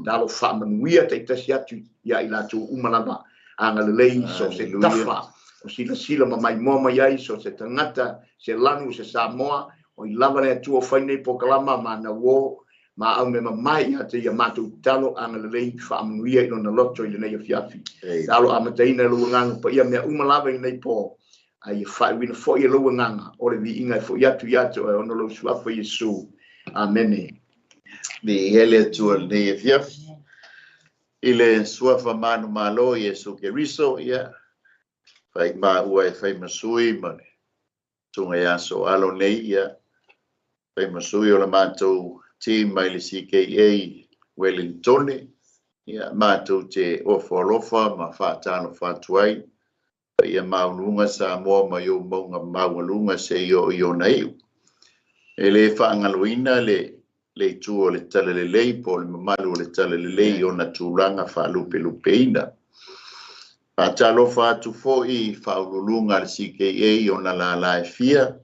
Talo faamanuia taitasi atu ia i latou uma lava. Agalelei so se tafa o silasila ma maimoa mai ai so se tagata, se lanu, se Samoa, o i lava le Atua o fai nei polokalama ma nauo ma au me mamae ia te ia matou tatalo. Agalelei faamanuia i lona loto i lenei afiafi. Talo amataina e lou agaga paia mea uma lava i lenei po, a ia faaiuina foi e lou agaga o le viiga e foi atu ia te oe ona o lou suafa Iesu. Amene. Viia le Atua i lenei afiafi i le suafa manumalo Iesu Keriso, ia fai maua e fai ma sui ma le susuga ia Soalo nei, ia fai ma sui o le matou team mai le CKA Wellingtone, ia matou te ofo alofa ma faatalofa atu ai paia maualuga Samoa mai ou mauga maualuga seia oo i ona iu. E le faagaloina le itu o le talalelei po o le mamalu o le talalelei i ona tulaga faalupelupeina. Faatalofa atu foi i faauluuluga a le CKA i ona lala e fia.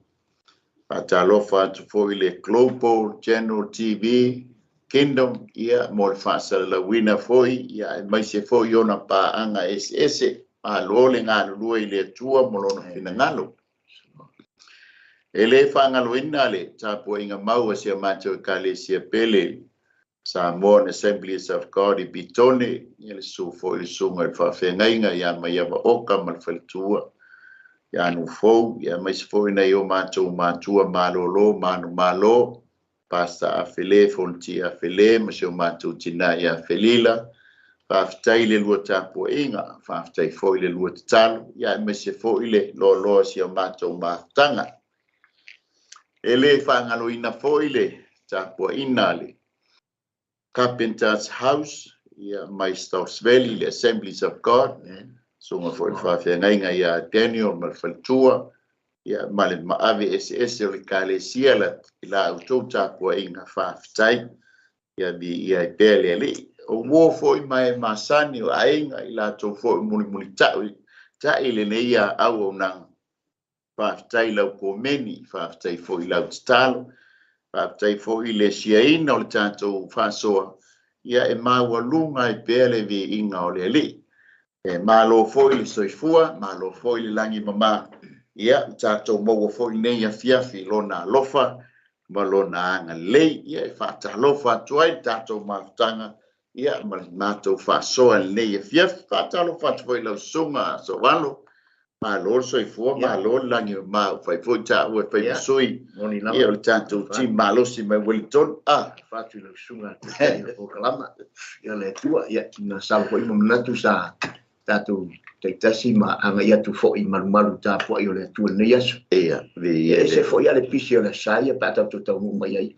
Faatalofa atu foi i le Global General TV Kingdom, ia mo le faasalalauina foi, ia aemaise foi ona paaga eseese. Malo le galulue i le Atua mo lona finagalo. E le faagaloina le tapuaiga mau a si a matou Ekalesia pele, Samoan Assemblies of God i Petone, ia le susu foi i le susuga i le faafeagaiga ia Maiava Oka ma le faletua, ia Nufou, ia aemaise foi nai o matou matua malolo, manumalo, Pastor Afele, Fonoti Afele, ma si o matou tina ia Felila. Faafetai le lua tapuaiga, faafetai foi le lua tatalo, ia aemaise foi le loaloa o si o matou mafutaga. E le faagaloina foi le tapuaiga a le Carpenter's House, ia mai Stokes Valley, le Assemblies of God, susuga foi le faafeagaiga ia Daniel ma le faletua, ia ma le maave eseese o le Ekalesia i la outou tapuaiga, faafetai. Ia viia ai pea le Alii. O uo foi ma e masani o aiga i latou foi mulimulitai tai lenei auaunaga. Faafetai lau komeni, faafetai foi lau tatalo, faafetai foi le siaina o le tatou faasoa, ia e maualuga ai pea le viiga o le Alii. E malo foi le soifua, malo foi le lagi mama, ia tatou maua foi lenei afiafi lona alofa ma lona agalelei. Ia e faatalofa atu ai le tatou mafutaga, ia ma le matou faasoa lenei afiafi. Faatalofa atu foi lau susuga Soalo, malo le soifua, malo le lagi mama, ua fai foi taua e fai ma sui, ia o le tatou team malosi mai Wellington. Faatu i lau susuga i le polokalama, ia le Atua, ia masalo foi ma manatu sa tatou taitasi ma agai atu foi malumalu tapuai o le Atua i lenei aso. Ia, E ese foi a le pisi o le asa ia pe a tatou taunuu mai ai.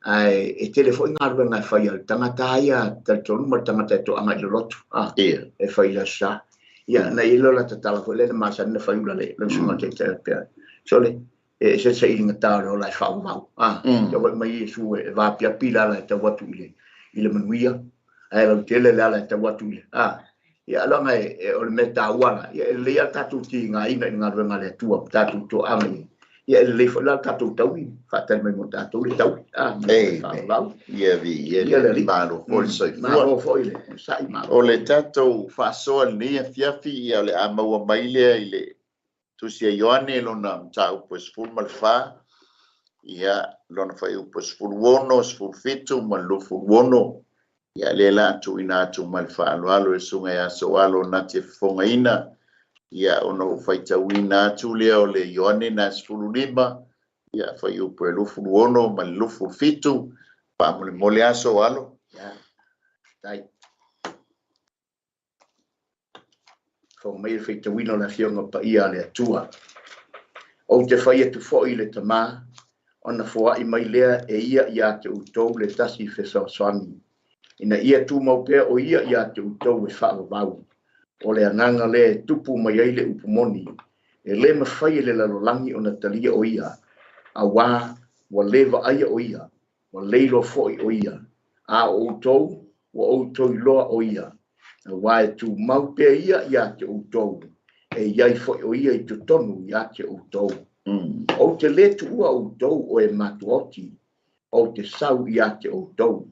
Ae e tele foi galuega e fai a le tagata ia talitonu ma le tagata e toaga i le lotu. E fai i le asa. Ia, na i lo la tatala foi le na masani na fai ula le lau susuga taitai pea. Sole, e se se i ngata o le ola e whaumau. Te wai mai Iesu e vāpiapi la la e tau atu i le manuia. Ae lau tele le ala e tau atu i le. Ia alonga e o le mea tāua la. Ia e lelei a tātou ti ngā ina i ngā ruenga le Atua, tātou toaga i. Ia e lelei foi la tātou taui, whaatari mai mo tātou le taui. Whaavau. Ia vi, ia le malo foi le soifua. Malo foi le sai malo. O le tātou faasoa lenei afiafi, ia o le a maua mai lea i le Tusi a Ioane lona mataupu e 14, ia lona fuaiupu e 16, 17 ma le 26, ia lea la tuuina atu ma le faaaloalo e susuga ia Soalo na te fofogaina, ia ona ou faitauina atu lea o le Ioane na 15, ia fuaiupu e 26 ma le 27, faamolemole a Soalo. Ia, tai. Fofoga mai le faitauina o le Afioga Paia a le Atua. Ou te fai atu foi i le Tama, ona foai mai lea e ia ia te outou le tasi fesoasoani, ina ia tumau pea o ia ia te outou e faavavau. O le agaga lea e tupu mai ai le upu moni, e le mafai e le lalolagi ona talia o ia, auā ua le vaaia o ia, ua leiloa foi o ia, a o outou ua outou iloa o ia, auā e tumau pea ia ia te outou, e iai foi o ia i totonu ia te outou. Ou te le tuua outou o e matuaoti, ou te sau ia te outou.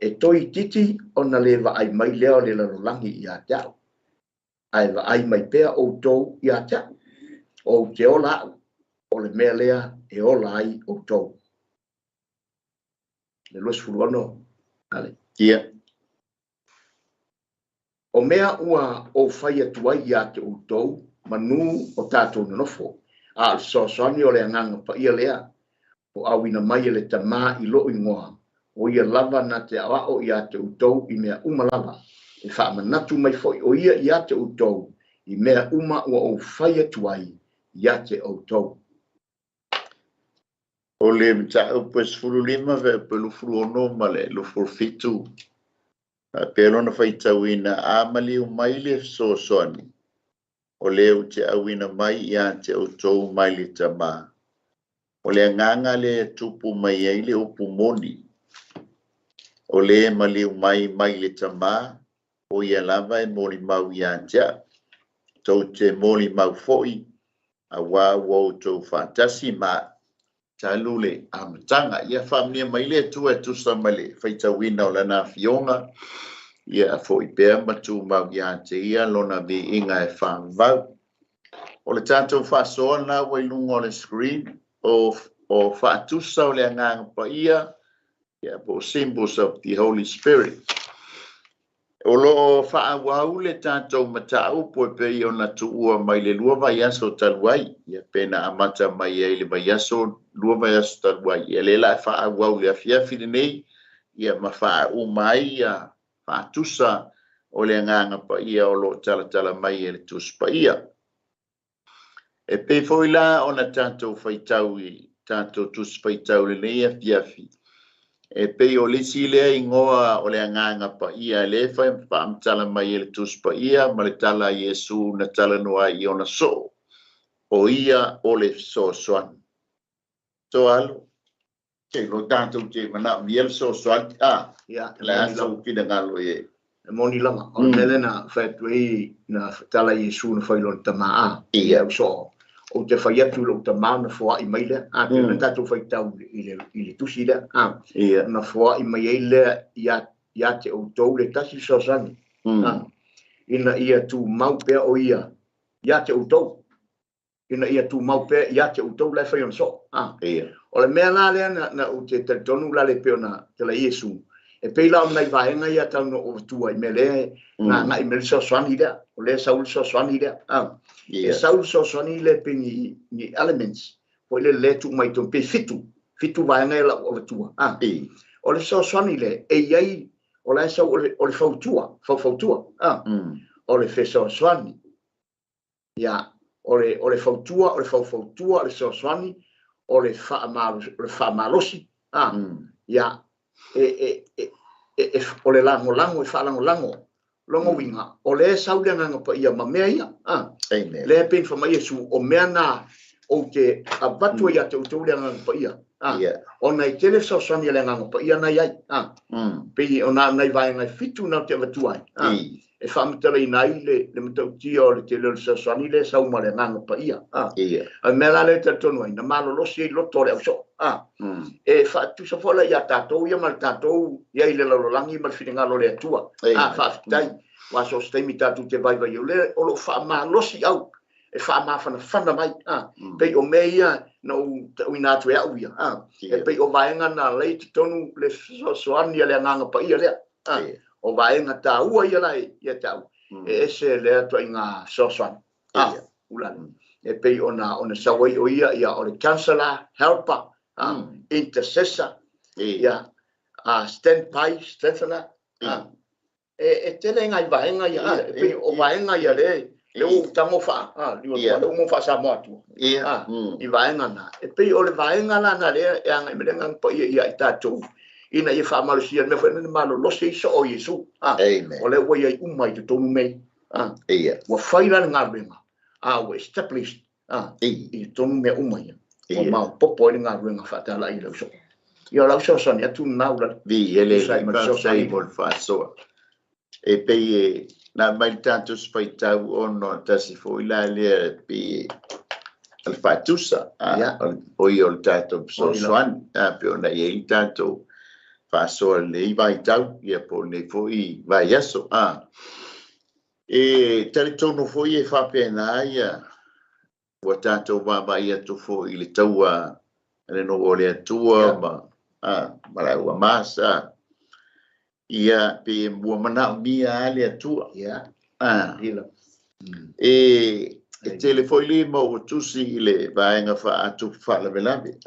E toeitiiti ona le vaai mai lea o le lalolagi ia te a'u, ae vaai mai pea outou ia te a'u. Ou te ola a'u, o le mea lea e ola ai outou. Le 26 ale. Ia. O mea ua ou fai atu ai ia te outou manū o tatou nonofo, a o le fesoasoani o le Agaga Paia lea, o auina mai e le Tamā i lo'u igoa, o ia lava na te aoao ia te outou i mea uma lava, e faamanatu mai foi o ia ia te outou i mea uma ua ou fai atu ai ia te outou. O le mataupu e 15 fuaiupu 26 ma le 27, faapea lona faitauina, a maliu mai le fesoasoani, o le ou te auina mai ia te outou mai le Tamā. O le agaga lea e tupu mai ai le upu moni, o le maliu mai mai le Tamā, o ia lava e molimau ia te a'u. Tou te molimau foi, auā ua outou faatasi ma a'u talu le amataga. Ia faamanuia mai le Atua e tusa ma le faitauina o Lana Afioga, ia fo'i pea ma tumau ia te Ia Lona viiga e faavavau. O le tatou faasoa lena ua i luga o le screen, o o faatusa o le Agaga Paia, ia po o symbols of the Holy Spirit. O lo o faaauau le tatou mataupu e pei ona tuua mai le lua vaiaso talu ai, ia pe na amata mai ai le vaiaso, lua vaiaso talu ai, ia lea la e faaauau i le afiafi lenei, ia ma faauma ai ia faatusa o le Agaga Paia o lo o talatala mai e le Tusi Paia. E pei foi la ona tatou faitau i tatou Tusi Faitau i lenei afiafi, e pei o le isi lea igoa o le Agaga Paia lea e faamatala mai e le Tusi Paia ma le tala a Iesu na talanoa ai i ona soo, o ia o le fesoasoani. Toalo, Ke lo tatou te manaomia le fesoasoani, a, Ia, e le a moni sou lava. finagalo i ai. E moni lava. O le mea lea na fai atu ai, na tala Iesu na fai i lona tamā, a, i le ausoo, ou te fai atu i lou tamā ona foai mai lea. A, pei ona tatou faitau i le tusi lea, a, ona foai mai ai lea ia, ia te outou le tasi fesoasoani, a, ina ia tumau pea o ia ia te outou. Ina ia tumau pea ia te outou la e fai ona soo. A. O le mea la lea na, na ou te talitonu la le pei ona tala Iesu, e pei la o nai vaega ia tau no o tua i mea lea na agai mai le fesoasoani lea, o lea sau le fesoasoani lea. A. E sau le fesoasoani lea pei ni, ni elements, foi lele lea tuu mai totonu, pei fitu, fitu vaega ia lau avatua. A. O le fesoasoani lea, e i ai, o la e sau o le, o le fautua, faufautua. A. O le fesoasoani. Ia, o le, o le fautua, o le faufautua, o le fesoasoani, o le faamalo, o le faamalosi, a, ia, e, e, e, e, e, o le lagolago, e faalagolago. Lona uiga, o lea e sau le Agaga Paia ma mea ia, a. Amen. Lea e pei ona fai mai Iesu, o mea na ou te avatu ai ia te outou le Agaga Paia, a, ona e tele fesoasoani a le Agaga Paia na i ai, a. Pei o na nai vaega e fitu na ou te avatua ai, a. E faamatalaina ai le, le matautia o le tele o le fesoasoani lea e sau ma le Agaga Paia. A. O le mea la lea e talitonu ai, na malolosi ai loto o le ausoo. A. E faatusa foi la ia tatou ia ma le tatou i ai i le lalolagi ma le finagalo o le Atua. A, faafetai. Aua so o se taimi tatou te vaivai ai, o lea o lo o faamalosi au e faamafanafana mai. A. Pei o mea ia na ou tauina atu e au ia. A. E pei o vaega na la i totonu le fesoasoani a le Agaga Paia lea. A. O vaega taua ia la ia te au, e ese lea ituaiga fesoasoani. A, ulale. E pei ona ona sau ai o ia, ia o le counselor, helper, a, intercessor, ia, a, stand by, strengthener, a. E, e tele ngai vaega ia, a, e pei o vaega ia le, le ua ou tago faa, a, liu atu, le ua mo faa-Samoa atu, a, i vaega na. E pei o le vaega la na lea e agai mai le Agaga Paia ia i tatou, ina ia faamalosia le mea foi lea na malolosi ai soo o Iesu. A, o lea ua i ai uma i totonu mea ia. A, ua fai la le galuega, a ua established, a, i totonu mea uma ia. Ua maopoopo ai le galuega faatalai i le ausoo. Ia, o lau fesoasoani atu lena ua Viia le tusa ai Alii, ma le faafetai fesoasoani. mo le faasoa. E pei e na aumai le tatou faitau ona tasi foi la lea e pei o le faatusa, o ia o le tatou fesoasoani, a pei ona i ai le tatou Faasoa lenei vaitau, ia po o lenei foi vaiaso. E talitonu foi e faapena ia ua tatou vaavaai atu foi i le taua a le nuu o le Atua ma ma le au Hamas. Ia pe ua manaomia lava le Atua. E tele foi le mau ua tusi i le vaega faa-tupu faalavelave.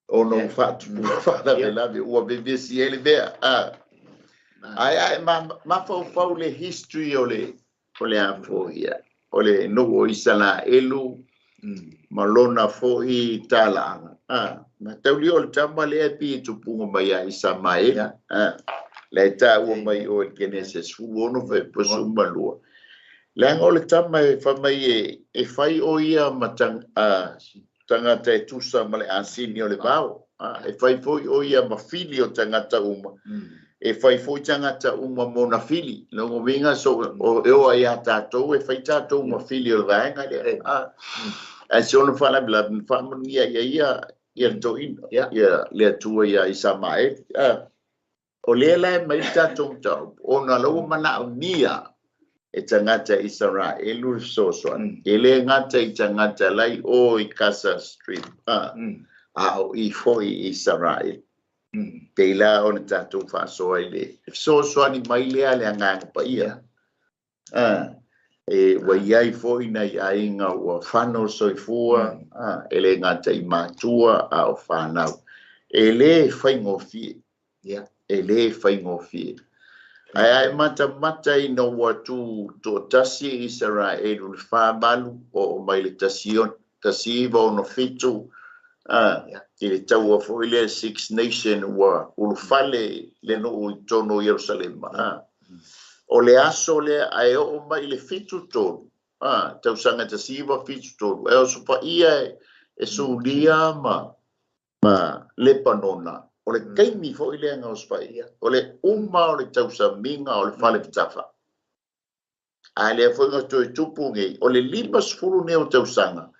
Ona ua faatupu faalavelave ua vevesi ai le mea. Ae ae mafaufau le history o le afoia, o le nuu o Isaraelu ma lona foi talaaga. Matauli o le tama lea e pi tupuga mai ia Isamaeli. Le taua mai o le Kenese 16 fa 12. Leaga o le tama e fai mai e fai o ia ma tagata e tusa ma le asini o le vao. E fai foi o ia ma fili o tagata uma. E fai foi tagata uma mona fili. Longo winga so o e o ia tātou e fai tātou ma fili o le vaega lea. Ae si ona faalavelave na faamanuia ia ia ia le toeaina. Ia le Atua ia Isamaeli. O lea la e mai le tatou mataupu, ona la ua manaomia e tagata Isaraelu le fesoasoani. E le gata i tagata lai o i Gaza Strip, a o i foi i Isaraelu. Pei la ona tatou faasoa i le fesoasoani mai lea le Agaga Paia. E ua iai foi nai aiga ua fano soifua, e le gata i matua a o fanau. E le faigofie. E le faigofie. Ae ae matamata ina ua tu toatasi Isaraelu le 48 o mai le 1967, i le taua foi lea Six Nation ua ulufale le nuu i totonu o Ierusalema. O le aso lea ae oo mai i le 73, tausaga 1973, e osofaia e Suria ma Lepanona. O le taimi foi lea na osofaia, o le uma o le tausamiga o le fale fetafa. A lea foi na toe tupu nei, o le 50 nei o tausaga,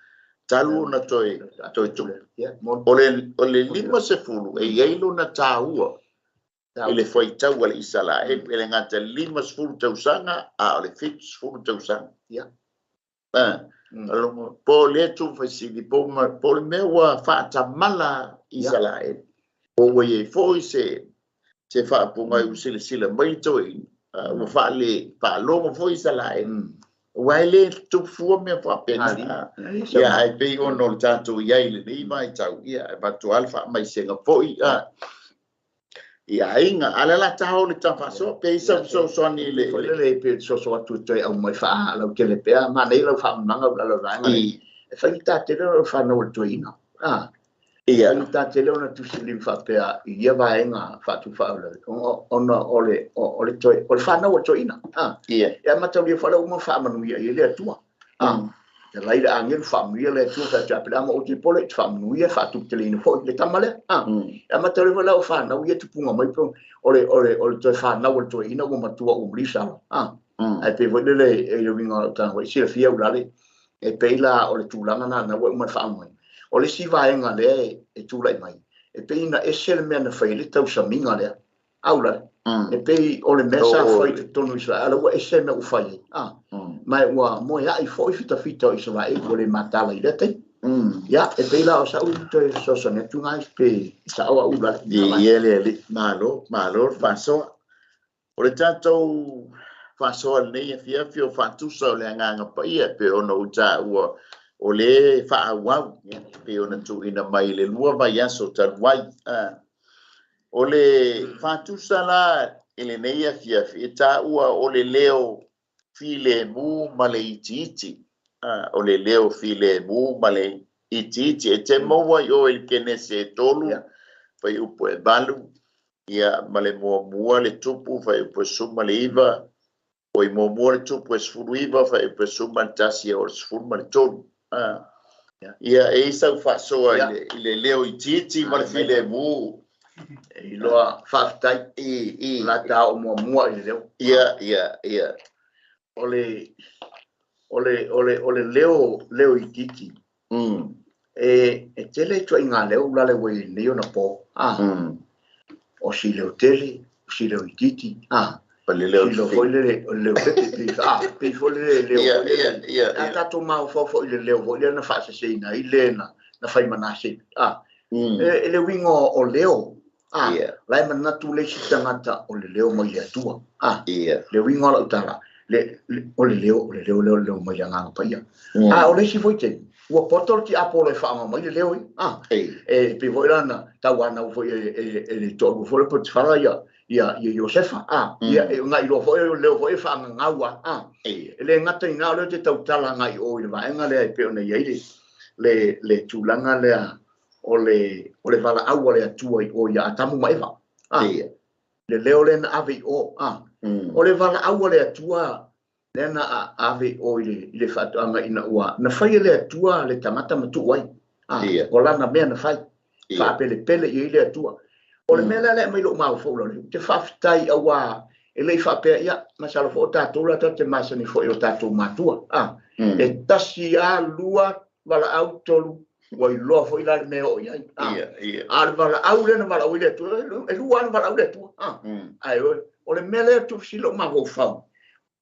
talu ona toe tupu. O le 50 e iai lona tāua i le faitau a le Isaraelu, e le gata 50 tausaga, a o le 70 tausaga. Po o le tuufasili, po o le mea ua faatamala Isaraelu. Po ua iai foi se faapuga i usilasila mai le toeaina, ua faalogo foi Isaraelu. Ua e le tupufua mea faapena. Ia ae pei ona o le tatou iai i lenei vaitau, ia e avatu lava le faamaisega foi i aiga. A o le la taho le ta faasoa, pe i sa fesoasoani i le Foi lele pe soso atu toe au mai faa lau tele pea, ma nei lau faamamaga o la vaega. E fai ta tele o whanau o le toeaina. Ia. Fai ta tele ona tusili faapea i ia vaega faatufaula. Ona o le toe o le whanau o le toeaina. Ia. E amatalia whala uma faamanuia i le Atua. Te lai le angelu faamanuia le Atua fa te ama o te pole te faamanuia faatuputeleina foi le tama lea. E amatalia whala o whanau ia tupunga mai po o le toe whanau o le toeaina ua matua ua mulisa. Ai pe foi lele e le winga o tanga i silafia ulale e pei la o le tulaga na na ua uma faamai. O le si vaega lea e tulai mai. E pei na ese le mea na fai le tausamiga lea. Aula. E pei o le mea sa fai totonu Israel ua ese mea ua fai ai. Mai ua moe ai foi fitafita o Israel ua le matala i lea taimi. Ia, e pei la o sau toe fesoasoani atu nai pe sao au ula. Ia le alii, malo, malo le faasoa. O le tatou faasoa lenei afiafi o faatusa o le Agaga Paia pe ona ou taua o le faaauau pe ona tuuina mai i le 2 vaiaso talu ai. O le faatusa la i lenei afiafi e taua o le leo filemu ma le itiiti. O le leo filemu ma le itiiti. E te maua i o i le Kenese 3, fai upu e 8, ia ma le muamua le tupu fai upu e 19, o i muamua le tupu e 19, fai upu e 11 o le 13. Ia e i sau faasoa i le leo itiiti ma le filemu. E iloa faafetai I la ta o muamua i le leo. Ia, ia, ia. O le leo itiiti. E tele ituaiga leo ulale ua i ai nei ona po, a. O si leo tele, o si leo itiiti, a. Si leo foi lele, o le leo pepe, pei, a, pei foi lele leo foi lele. A tatou mafaufau foi i le leo foi lea na faaseseina ai le na fai manase, a. E le uiga o leo, a. La e manatu le isi tagata o le leo mai le Atua, a. Le uiga o lau tala, o le leo, o le leo lea o le leo mai le Agaga Paia. A o le isi foi taimi, ua poto le tiapolo e faaaoga mai le leo ia, a. E pei foi la na tauanau foi e le toalua foi le Potifara ia Iosefa, a. Ia, e na iloa foi o le leo foi e faagagau a, a. E le gata i na o lea te tautala agai i o i le vaega lea e pei ona i ai le tulaga lea o le valaau a le Atua i o ia Atamu ma Eva. A. Le leo lea na ave i o, a. O le valaau a le Atua lea na ave i o i le faatoaga ina ua na fai e le Atua le tagata matuu ai. A. O lana mea na fai. Faapelepele i ai le Atua. O le mea lea lea mai lou mafaufau la le, te faafetai aua e le i faapea ia, masalo foi o tatou la tatou te masani foi o tatou matua. A. E tasi a lua valaau tolu ua iloa foi la le mea o i ai. A. A le valaau lea na valaau i le Atua, e lua lava na valaau le Atua. A. Ae o le mea lea tusi lou mafaufau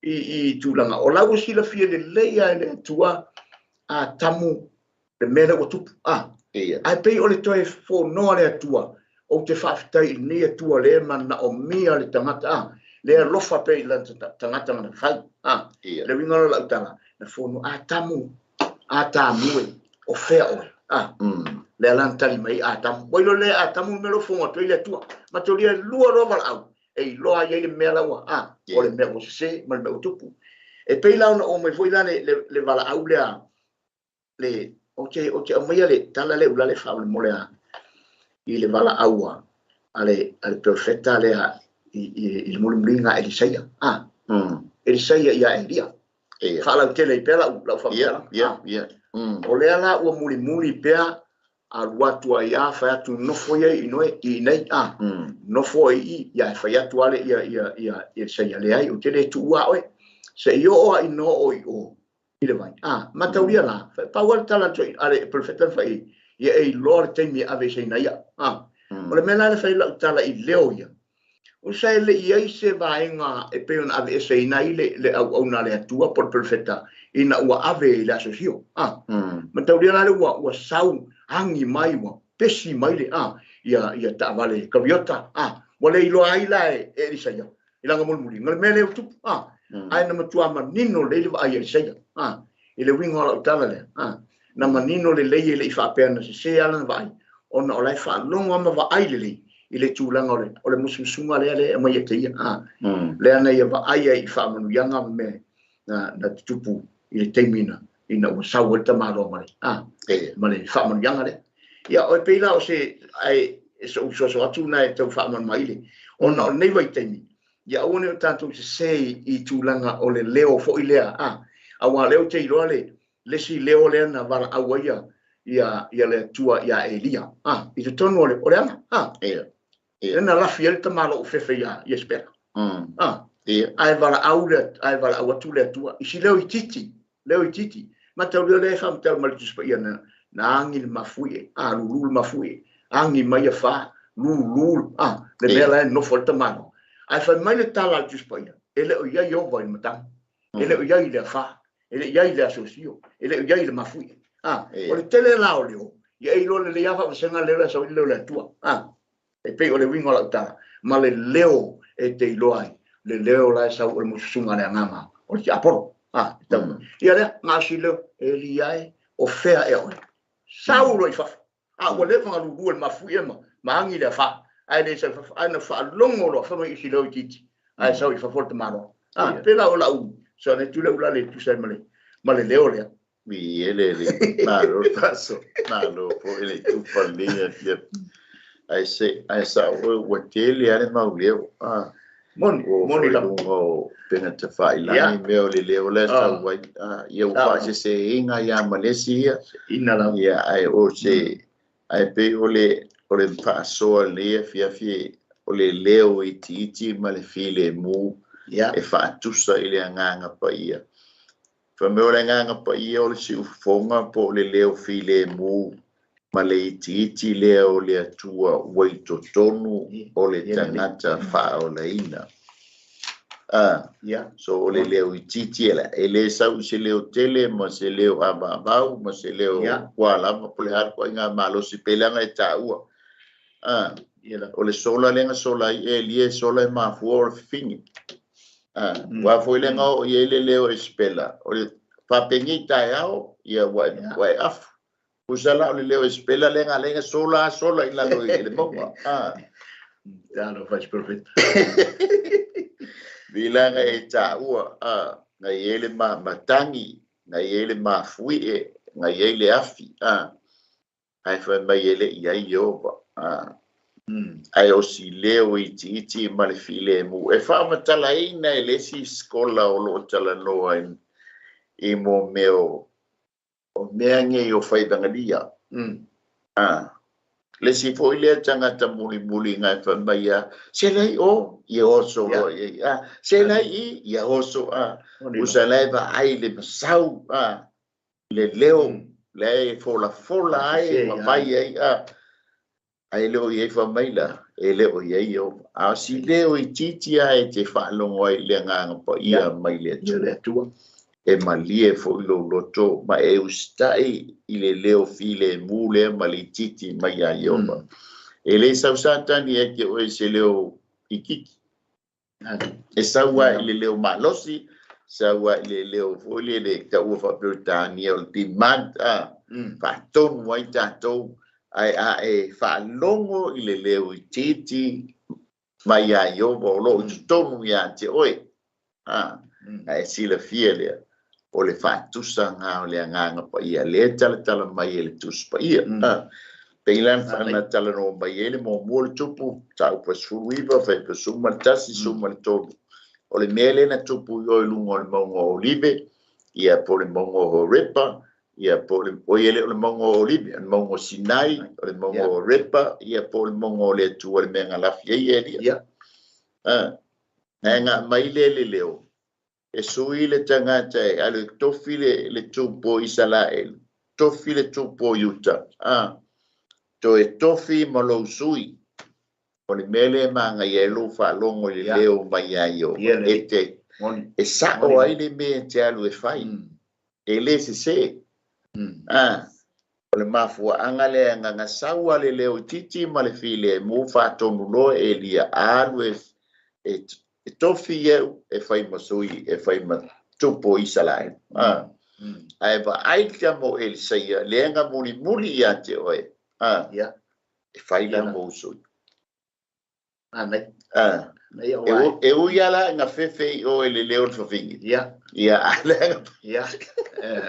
i tulaga. O la ua silafia lelei lava e le Atua Atamu le mea lea ua tupu. A. Ae pei o le toe fonoa le Atua, ou te faafetai i lenei Atua lea manaomia le tagata, a. Lea alofa pea i lana tagata na fai. A. Le uiga o lau tala, na fono Atamu, Atamu e, o fea oe. A. Lea la na tali mai Atamu. Ua iloa le Atamu le mea lea ua fono atu ai le Atua. Mataulia e lua loa valaau, e iloa ai ai le mea la ua, a, o le mea ua sese ma le mea ua tupu. E pei la ona oo mai foi la le valaau lea, le, o te aumaia le tala le ulale faamolemole a, i le valaau a le profeta lea i le mulimuliga a Elisaia. A. Elisaia ia Elia. Faalautele ai pea lau faamatalaga. O lea la ua mulimuli pea alu atu ai a fai atu nofo ia i noe i nei a. Nofo i ia e fai atu ale ia Elisaia leai o te le tuua oe. Se i oo a i no o i o i le vai. A, mataulia la, pau ale tala atu ale profeta fai ia e iloa le taimi e ave seina ia. A. O le mea la le fai lau tala i leo ia. O sa e le iai se vaega e pei ona ave eseina ai le auauna le Atua po le profeta ina ua ave i le aso sio. A. Mataulia la le ua sau agi mai ua pesi mai le a ia taavale kariota. A. Ua le iloa ai la e Elisaia i langa mulimuli. Nga le mea lea ua tupu. A. Ae na matua manino lelei le vaai a Elisaia. A. I le uiga o lau tala lea. A. Na manino lelei e le i faapea na sese ala na vaai. Ona o la e faalogo ama vaai lelei i le tulaga o le musumusuga lea lea e aumai e te ia. A. Lea na ia vaai ai i faamanuiaga ma mea na tutupu i le taimi ina ua sau ai le tamaloa ma le, a, ma le faamanuiaga lea. Ia, o e pei la o se, ai, e sou soso atu na e tau faamanu le. Ona o lenei vaitaimi, ia aua ne o tatou sese i tulaga o le leo foi lea. A, aua leo te iloa le si leo lea na valaau ai ia le Atua ia Elia. A, i totonu o le aga. A, lea na lafi ai le tamalo o fefe ia Iesepela. A, ae valaau le, ae valaau atu le Atua. I si leo itiiti, leo itiiti. Mataulia lea e faamatala mai le Tusi Paia na agi le mafuie, a lulu le mafuie, agi mai ia fa, lulu, a, le mea la e nofo le tamalo. Ae fai mai le tala a le Tusi Paia, e le o iai ova i le matagi, e le o iai le afa, e le iai le asosio, e le o iai le mafuie. A, o le tele la o leo, ia e iloa lelei lava faavasega leo le sau i le leo le Atua. A, e pei o le uiga o lau tala, ma le leo e te iloa ai, le leo la e sau o le mususuga le agaga o le tiapolo. A, e tau. Ia lea, ngasi leo, Elia e, o fea e oe. Sau loa i fafo. A ua leva na lulua le mafuie ma agi le afa. Ae le sau i fafo. Ae na faalogo loa, fai mai i si leo itiiti. Ae sau i fafo le tamaloa. A, pe la o lau, so ne tule ula le tusa ma le leo lea. Mi ele le, malo paso, malo po ele tupa le fia. Ai se, ai sa o ua tele ale mau leo. A, moni, moni la. O pena te whai langi mea o le leo le sau ai. A, ia u wha se se inga ia Malesi ia. Ina la. Ia, ai o se, ai pe o le whaasoa lea fia fia o le leo i tiiti ma le file mu. E whaatusa i le anganga pa ia. Fai mai o le agaga paia o le siufofoga po o le leo filemu ma le itiiti lea o le Atua ua i totonu o le tagata faaolaina. So o le leo itiiti e le sau i se leo tele ma se leo avaavau ma se leo ua lava po le a ituaiga malosi pe leaga e taua. O le sola lea na sola ai Elia e sola e mafua o le fafine. Ua foi le ngao i ai le leo Esipela o le faapegei taeao ia ua e afu. Usa la o le leo Esipela lea na lenga sola sola i lalo i le mauga. Talo fai profeta. Vilanga e taua na i ai le matangi, na i ai le mafuie, na i ai le afi. Ai fai mai e le i ai Ieova. Ai o si leo itiiti ma le filemu. E faamatalaina e le isi skola o loo talanoa i mo mea o mea nei o faivangalia. Le si foi lea tagata mulimuli ngai fai mai ia, se lai o, ia oso loa i ai. Se lai i, ia oso. Usa lai vaai le masau, le leo, le folafola ai, ma vai ai. Ai leo i ai fai mai la, e leo i ai o. A si leo itiiti a e te faalogo ai le agaga paia mai le Atua. E malie foi lou loto ma e usitai i le leo filemu lea ma le itiiti mai ia Ieova. E le sau Satani e te oe se leo ikiki. E sau ai i le leo malosi, sau ai i le leo foi le le taua faa-Peretania o le demand, faatonu ai tatou, ai a e faalogo i le leo itiiti mai ia Ieova o loo i totonu ia te oe. Ae silafia lea o le faatusaga o le agaga paia lea talatala mai e le Tusi Paia. Pei la na talanoa mai ai le muamua o le tupu taupa 19 fai pa 11 13. O le mea lea na tupu i o i luga o le mauga o Olive, ia po o le mauga o Horepa, ia po o le oi le o le mauga o Olive, o le mauga o Sinai, o le mauga o Horepa, ia po o le mauga o le Atua le mea na lafi ai Elia. Nga mai le le leo e sui le tagata e alu e tofi le tupu o Isaraelu, tofi le tupu o Iuta, toe tofi ma lou sui. O le mea lea e magaia ai lou faalogo i le leo mai ia Ieova. E te e sao ai le mea e te alu e fai. E le sese. O le mafuaaga lea gagasau a le leo itiiti ma le filemu faatonu loa Elia alu e tofi iau e fai ma sui e fai ma tupu o Isaraelu. Ae vaai le tama o Elisaia lea na mulimuli ia te oe. E fai la mou sui. E ui ala ina fefe i oe le leo le fafine. Ia, a Ia,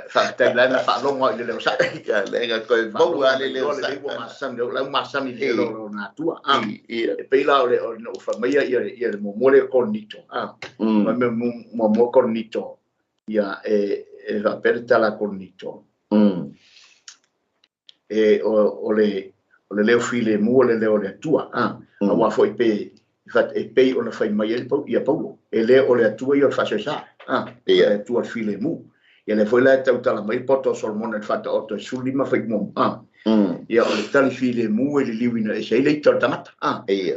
faafetai la na faalogo i le leo sa. Ia, le ga koe maua le leo sa. Le ua masani, o lau masani i le leo na atua. E pei la o le o no fa mai ia ia le mo le Korinito. Ma me mo mo Korinito. Ia e e va per tala Korinito. E o le o le leo filemu o le leo le Atua. A ua foi pe e pei ona fai mai ai ia Paulo. E le o le Atua ia o le faasoesa. Le Atua le filemu. Ia le foi la e tautala mai poto o Solomona le faataoto e 15 fai mo. Ia o le tali filemu e liliuina e se ai le ita o le tagata.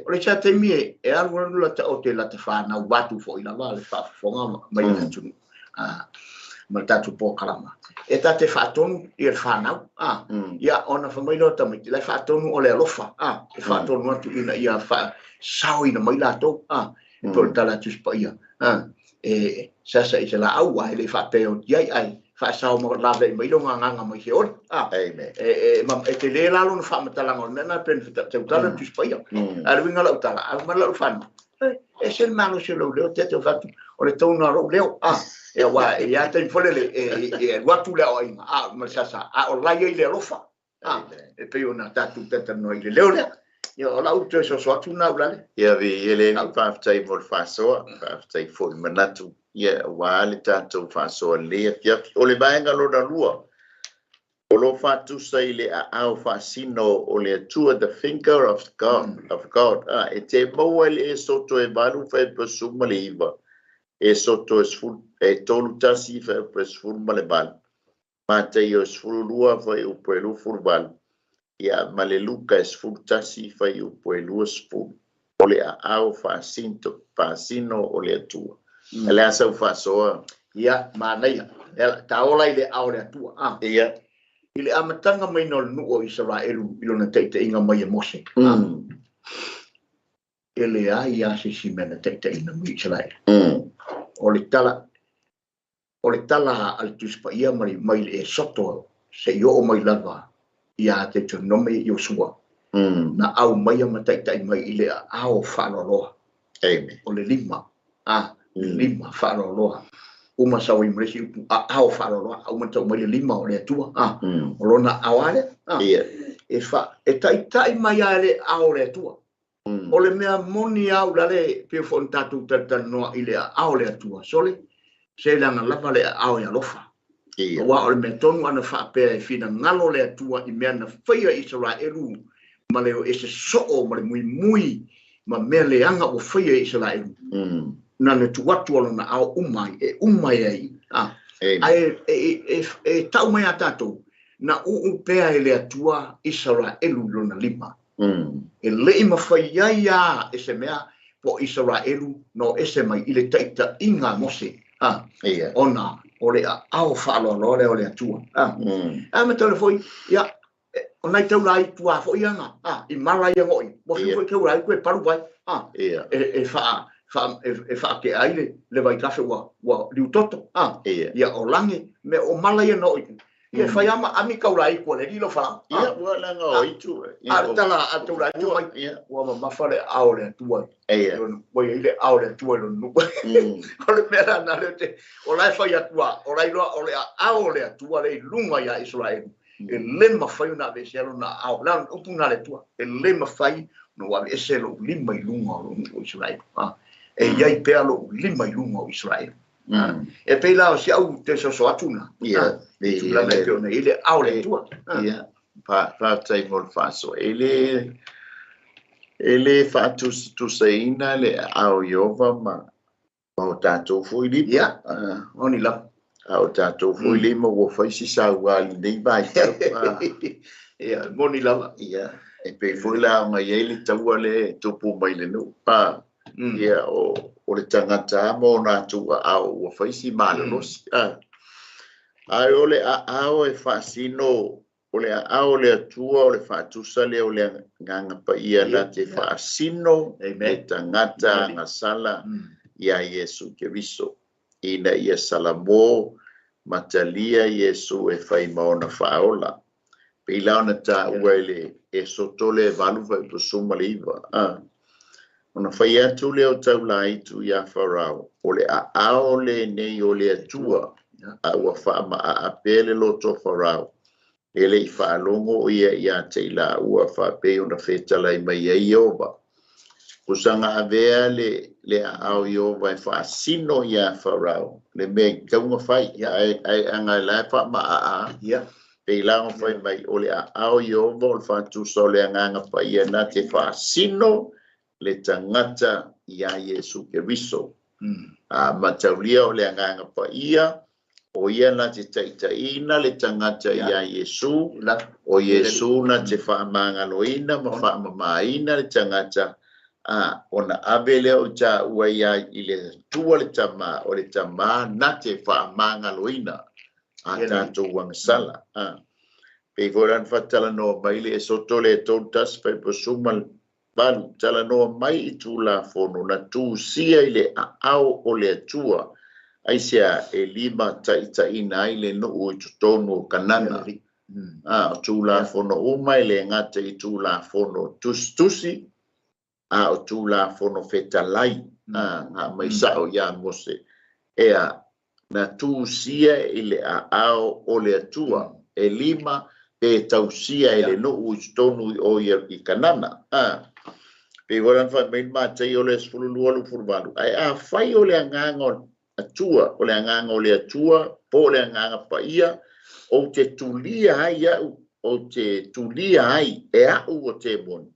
O le sa taimi e alu alu la taoto e lata whanau watu foi lava le faafofoga mai le atunuu. Ma le tatou polokalama. E tate faatonu ia le whanau. Ia ona fai mai loa tamaiti lai faatonu o le alofa. E faatonu atu ina ia faasaoina mai latou. E po o le tala a Tusi Paia. E sasa i se laau a e le faapea o tiai ai faasao ma lavea mai lo gagaga mai se oli. Amen. E e te le lalo na faamatalaga o le mea na pe tautala le Tusi Paia. A le uiga lau tala, a ma lau whanau. E se le malosi o lou leo, te te o fatu, o le tauna o lou leo. E wa e ia taimi fole le e alu atu le aoaiga, ma le sasa, a o lai ai le alofa. E pei ona tatou tatalanoa i le leo lea. Ia o lau toe soso atu na ulale. Ia vi ele ni faafetai mo le faasoa, faafetai foi manatu. Ia ua le tatou faasoa lea afiafi. O le vaega lona lua, o lo faatusa i le aao faasino o le Atua, the finger of God, of God. E te maua i le Esoto e 8 fai pa 19. Esoto e 31 fuaiupu e 18, Mataio e 12 fuaiupu e 28, ia ma le Luka e 11 fuaiupu e 20. O le aao faasino o le Atua. Le a sau faasoa? Ia, manaia. Taola i le ao le Atua. Ia. I le amataga mai o le nuu o Isaraelu i lona taitaiga mai e Mose. E leai a se isi mea na taitaiina mai Isaraelu. O le tala a le Tusi Paia mai le Esoto se i oo mai lava ia Deuteronome Iosua. Na au mai ma taitai mai i le aao faaloaloa. Amen. O le lima. Lima faaloaloa. Uma sau i mresi upu aao faaloaloa. Uma tau mai le lima o le Atua. O lona aoale. E taitai mai a le ao le Atua. O le mea moni au lale pe fo tātou talanoa i le aao le Atua. Sole, se langa lava le aao e alofa. Ua o le mea tonu ana faapea e finagalo le Atua i mea na faia Isaraelu ma le o ese soo ma le muimui ma mea leaga ua faia Isaraelu. Na le tu atu o lona ao umai, e umai ai. Ae e tau mai a tātou, na uu pea e le Atua Isaraelu lona lima. E lei mawhai ai a e se mea po Isaraelu no ese mai i le taita inga Mose. Ona o le ao whaaloaloa le o le Atua. A me tau foi, ia, o nai tau lai tua foi anga. I mala ia ngoi. Mo fi foi tau lai koe paru vai. E wha ke ai le vai kafe ua liutoto. Ia o lange me o mala ia no i. Ia whai ama ami kau lai kua le lilo wha. Ia, ua langa o itu. A tala a tau lai tua mai. Ua mamafa le ao le Atua. Ua i le ao le Atua i lona nuu. O le mea la na leo te. O lai whai atua. O lai loa o le ao le Atua le lunga ia Israelu. E le mawhai o na ave alo na ao. La upu na le Atua. E le mawhai no ave ese lo lima i lunga o Israelu. E iai pea lo lima i lunga o Israelu. E pei la o si au te soso atuna. Ia. Tula me peo nei le ao le Atua. Ia. Whātai mo le whaaso. E le whaatusaina le ao Iova ma o tātou fo i lima. Ia. Oni la. A o tātou fo i lima ua whaisi sa ua li nei vai tau. Ia, moni lava. Ia. E pei foi la o ngai le taua le tupu mai le nuu. Ia, o le tangata mo nā tua ao ua whaisi malolosi. Ai o le ao e whaasino, o le ao le Atua, o le whaatusa le o le nganga paia na te whaasino le tangata ngasala ia Iesu Keriso. Ina ia Salamo matalia Iesu e whai maona whaola. Pei ona tā ua le e sotole e valu whai pusuma le iwa. Ona whai atu le o tau laitu ia Farao, o le aao le nei o le Atua, a ua whaama a apele loto Farao, e le i whaalongo o ia ia te ila ua whaapei ona whetalai mai ai Iova. Kusanga avea le aao Iova e whaasino ia Farao, le mea kaunga whai, ai anga lai whaama a a. Pei langa whai mai o le aao Iova o le whatusa o le anganga paia na te whaasino le tangata ia Iesu Keriso. Mataulia o le anganga paia, o ia na te taitaina le tangata ia Iesu, o Iesu na te whaamangaloina ma whaamamaina le tangata, ona ave lea o tā ua ia i le tua le tama, o le tama na te whaamangaloina a tātou wangasala. Pei foran whatala no mai le e soto le tōtas pai posuma balu tala noa mai i tūla fono na tūsia i le ao o le Atua. Ai sea e lima taitaina ai le nuu i totonu o Kanana. O tūla fono uma i le ngata i tūla fono tusi, a o tūla fono fetalai. Ngā mai sao ia Mose. Ea na tūsia i le ao o le Atua. E lima e tausia e le nuu i totonu o ia i Kanana. Pe waran whai mai mātai o le sfululua lu furuvalu. Ai a whai o le anganga o Atua, o le anganga o le Atua, po le anganga paia, o te tulia ai au, o te tulia ai e au o te moni.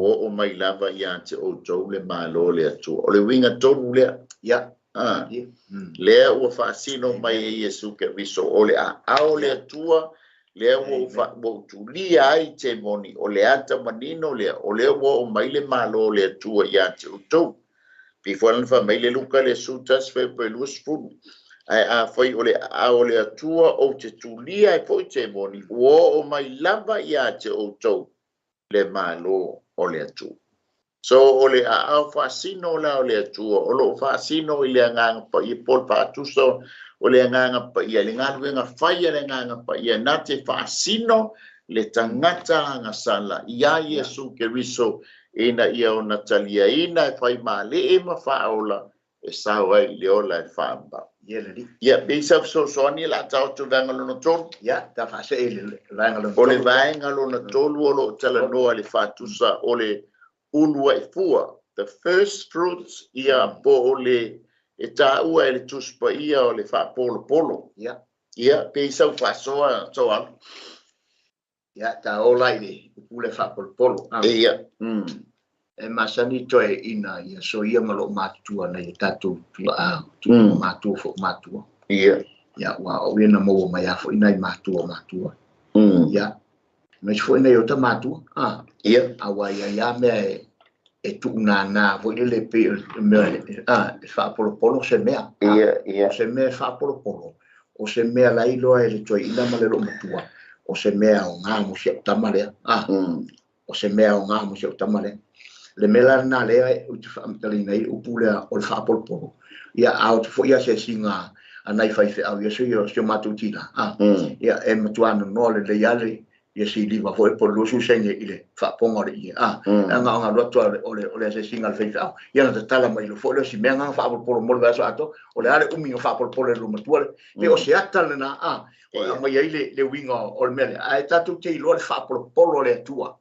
O o mai lava ia te o tau le malo le Atua. O le winga tonu lea. Ia. Lea ua faasino mai e Iesu Keriso o le aao o le Atua, lea ua ou tulia ai temoni, o le ata manino lea, o lea ua oo mai le Malo o le Atua ia te outou. Pei foi ona fai mai le Luka le 11 pe 20. Ae afai o le aao o le Atua ou te tulia ai foi temoni, ua oo mai lava ia te outou le Malo o le Atua. So o le aao faasino la o le Atua, o loo faasino i le Agaga Paia, po o le faatusa o le Agaga Paia, le galuega fai a le Agaga Paia, na te faasino le tagata agasala ia Iesu Keriso, ina ia ona taliaina e fai malie ma faaola e sao ai i le ola e faavavau. Ia, pei sa fesoasoani la taoto vaega lona tolu. Ia, ta faasee i le vaega lona O le vaega lona tolu o loo talanoa le faatusa o le uluai fua, the first fruits, ia po o le e taua e le Tusi Paia o le faapolopolo. Ia, pei sau faasoa Soalu. Ia, ta ola i le upu le faapolopolo. E masani toe ina ia so ia ma loo matutua nei o tatou tulaau matua fo matua. Ia, ua o ia na maua mai a foi nai matua matua. Ia, me foi nei o ta matua. Aua ia ia mea e tuunana foi le pe mea e faapolopolo se mea. Ia. O se mea e faapolopolo, o se mea lai loa e le toe ina ma le loo matua, o se mea o ngā mo si au tama lea. O se mea o ngā mo si au tama lea. Le mea la lena lea ou te faamatalaina ai upu lea o le faapolopolo. Ia, a o te foi asiasiga a nai faifeau ia so ia si o matou tina. Ia, e matua nonoa lelei lava le ia siliva foi po o le 20 sene i le faapoga o le ie. Aga o galu atu o le asiasiga a le faifeau. Ia na tatala mai loa foi lea o si mea na faapolopolo mo le vaiaso atoa. O le a le umi na faapolopolo e le matua le. Pe o se ata lena o aumai ai le uiga o le mea lea. Ae tatou te iloa le faapolopolo o le Atua.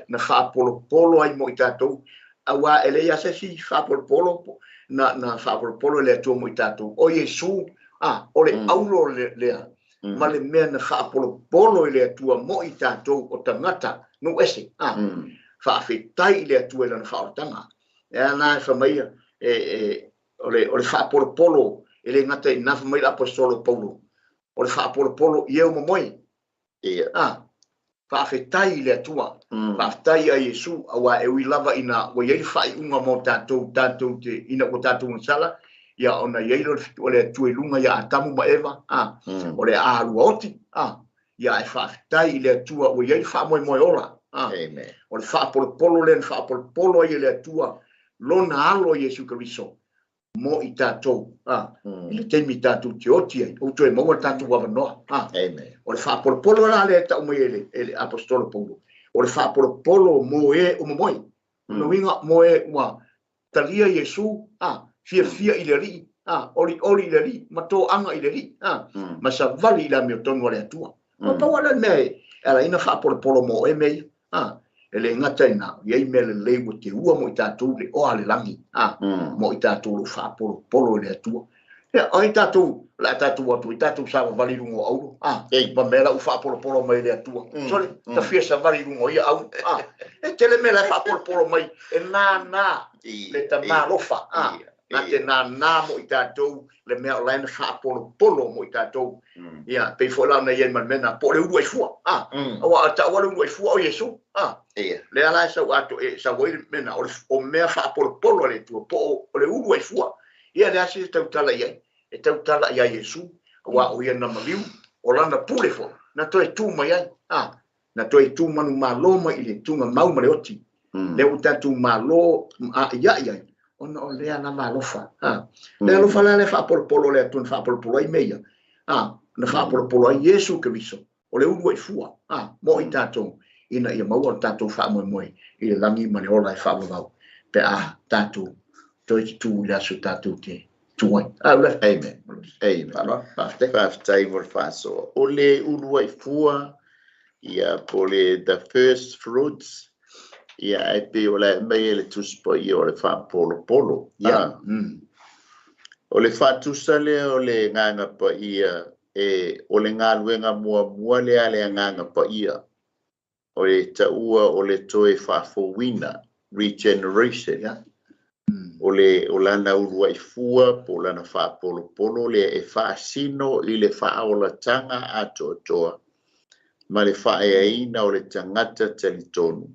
Na faapolopolo ai mo i tatou. Aua e leai lava se isi faapolopolo na faapolopolo e le Atua mo i tatou. O Iesu, o le aulo lea ma le mea na faapolopolo i le Atua mo i tatou o tagata nuu ese. Faafetai i le Atua i lana faaolataga. E ana e fai mai e o le faapolopolo e le gata i na fai mai le aposetolo Paulo. O le faapolopolo i e o momoe. Faafetai i le Atua. Faafetai ia Iesu, aua e ui lava ina ua i ai le faaiuga mo tatou, tatou te ina ua tatou gasala, ia ona i ai lea o le fitu o le Atua i luga ia Atamu ma Eva, o le a alua oti, ia ae faafetai i le Atua ua i ai le faamoemoe ola. Amen. O le faapolopolo lea na faapolopolo ai e le Atua lona alo Iesu Keriso mo i tatou, i le taimi tatou te oti ai, ou toe maua le tatou avanoa. Amen. O le faapolopolo la lea e tau mai e le aposetolo Paulo. O le faapolopolo mo e o momoe. Lona uiga mo e ua talia Iesu, fiafia i le Alii, olioli i le Alii, ma toaga i le Alii, ma savali i le amiotonu a le Atua. O pau lea le mea e ala ai na faapolopolo mo e mea ia. E le gata ina i ai mea lelei ua teua mo i tatou le oa le lagi, mo i tatou lo faapolopolo i le Atua. Ia, ai tatou, le a tatou atu i tatou savavali i luga o auro, ma mea la ua faapolopolo mai e le Atua. Sole, ta fia savali i luga o ia auro. E tele mea la e faapolopolo mai, e nānā le tamā lofa. Na te nānā mo i tatou le mea o la e na faapolopolo mo i tatou. Ia, pei foi la ona i ai ma le mea na, po o le uluai fua. Aua a taua le uluai fua o Iesu. Lea la e sau ato e sau ai le mea na, o mea faapolopolo a le Atua, po o le uluai fua. Ia lea se tautala i ai. E tautala ia Iesu, aua o ia na maliu, o lana pule foi, na toe tu mai ai. Na toe tu manu malo mai i le tuga mau ma le oti. Lea ua tatou malo a iai ai, ona o lea lava alofa. Le alofa la le faapolopolo le Atua na faapolopolo ai mea ia. Na faapolopolo ai Iesu Keriso, o le uluai fua, mo i tatou, ina ia maua le tatou faamoemoe i le lagi ma le ola e faavavau, pe a tatou toe tutu i le aso tatou te tu ai. Ule. Amen. Amen. Faaloalo, faafetai. Faafetai mo le faasoa. O le uluai fua, ia po le the first fruits, ia ae pei o le mai e le Tusi Paia o le faapolopolo. O le faatusa lea o le Agaga Paia, e o le galuega muamua lea a le Agaga Paia. O le taua o le toe faafouina, regeneration. O le o lana uluai fua po o lana faapolopolo lea e faasino i le faaolataga atoatoa ma le faaeaina o le tagata talitonu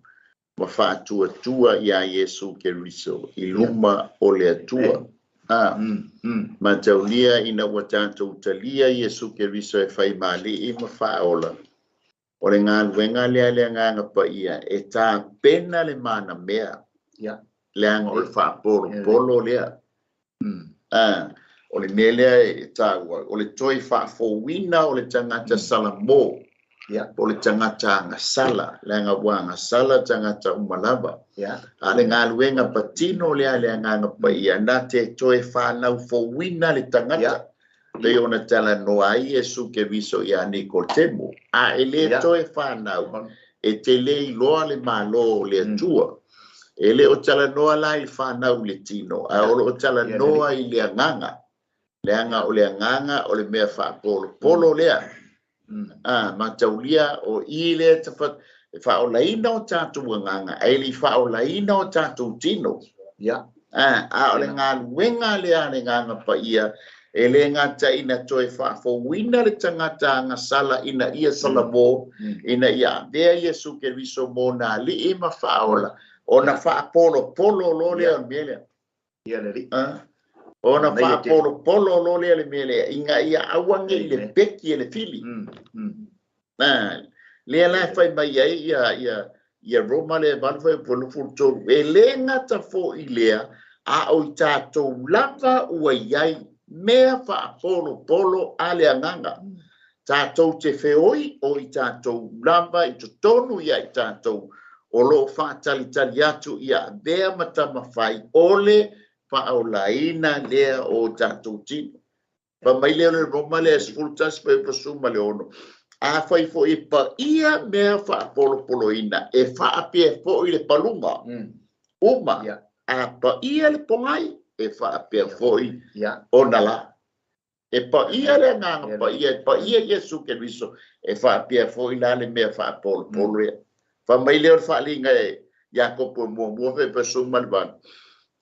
ma faatuatua iā Iesu Keriso i luma o le Atua. Mataulia ina ua tatou talia Iesu Keriso e faimāli'i ma faaola, o le galuega lea le Agaga Paia e tapena le manamea, leaga o le faapolopolo lea. O le mea lea e taua, o le toe faafouina o le tagata salamo, po o le tagata agasala, leaga ua agasala tagata uma lava. A le galuega patino lea le Agaga Paia na te toe fanaufouina le tagata, pei ona talanoa ai Iesu Keriso iā Nikotemo, a e lē toe fanau e te lē iloa le Mālō o le Atua. E lē o talanoa la i le fanau i le tino, ae o loo talanoa i le agaga, leaga o le agaga o le mea faapolopolo lea. Mataulia o i lea e faaolaina o tatou agaga, ae le i faaolaina o tatou tino. A o le galuega lea a le Agaga Paia e lē gata ina toe faafouina le tagata agasala ina ia salamo, ina ia avea Iesu Keriso mo na ali'i ma faaola, ona faapolopolo lo lea o le mea lea. Ia le Alii. Ona faapolopolo lo lea le mea lea ina ia aua nei le peki e le fili. Lea la e fai mai ai ia Roma le 8 fai 23, e lē gata fo'i lea, a o i tatou lava ua iai mea faapolopolo a le agaga, tatou te feoi o i tatou lava i totonu ia i tatou o loo faatalitali atu ia avea ma tamafai o le faaolaina lea o tatou tino. Fa mai lea o le Roma lea 11 fai 16, afai fo'i e paia mea faapolopoloina e faapea fo'i le paluga uma, a paia le pogai e faapea fo'i ona la. E paia le Agaga Paia, e paia Iesu Keriso, e faapea fo'i la le mea faapolopolo ia. Fa mai lea o le faaliga e Iakopo e muamua fai 18,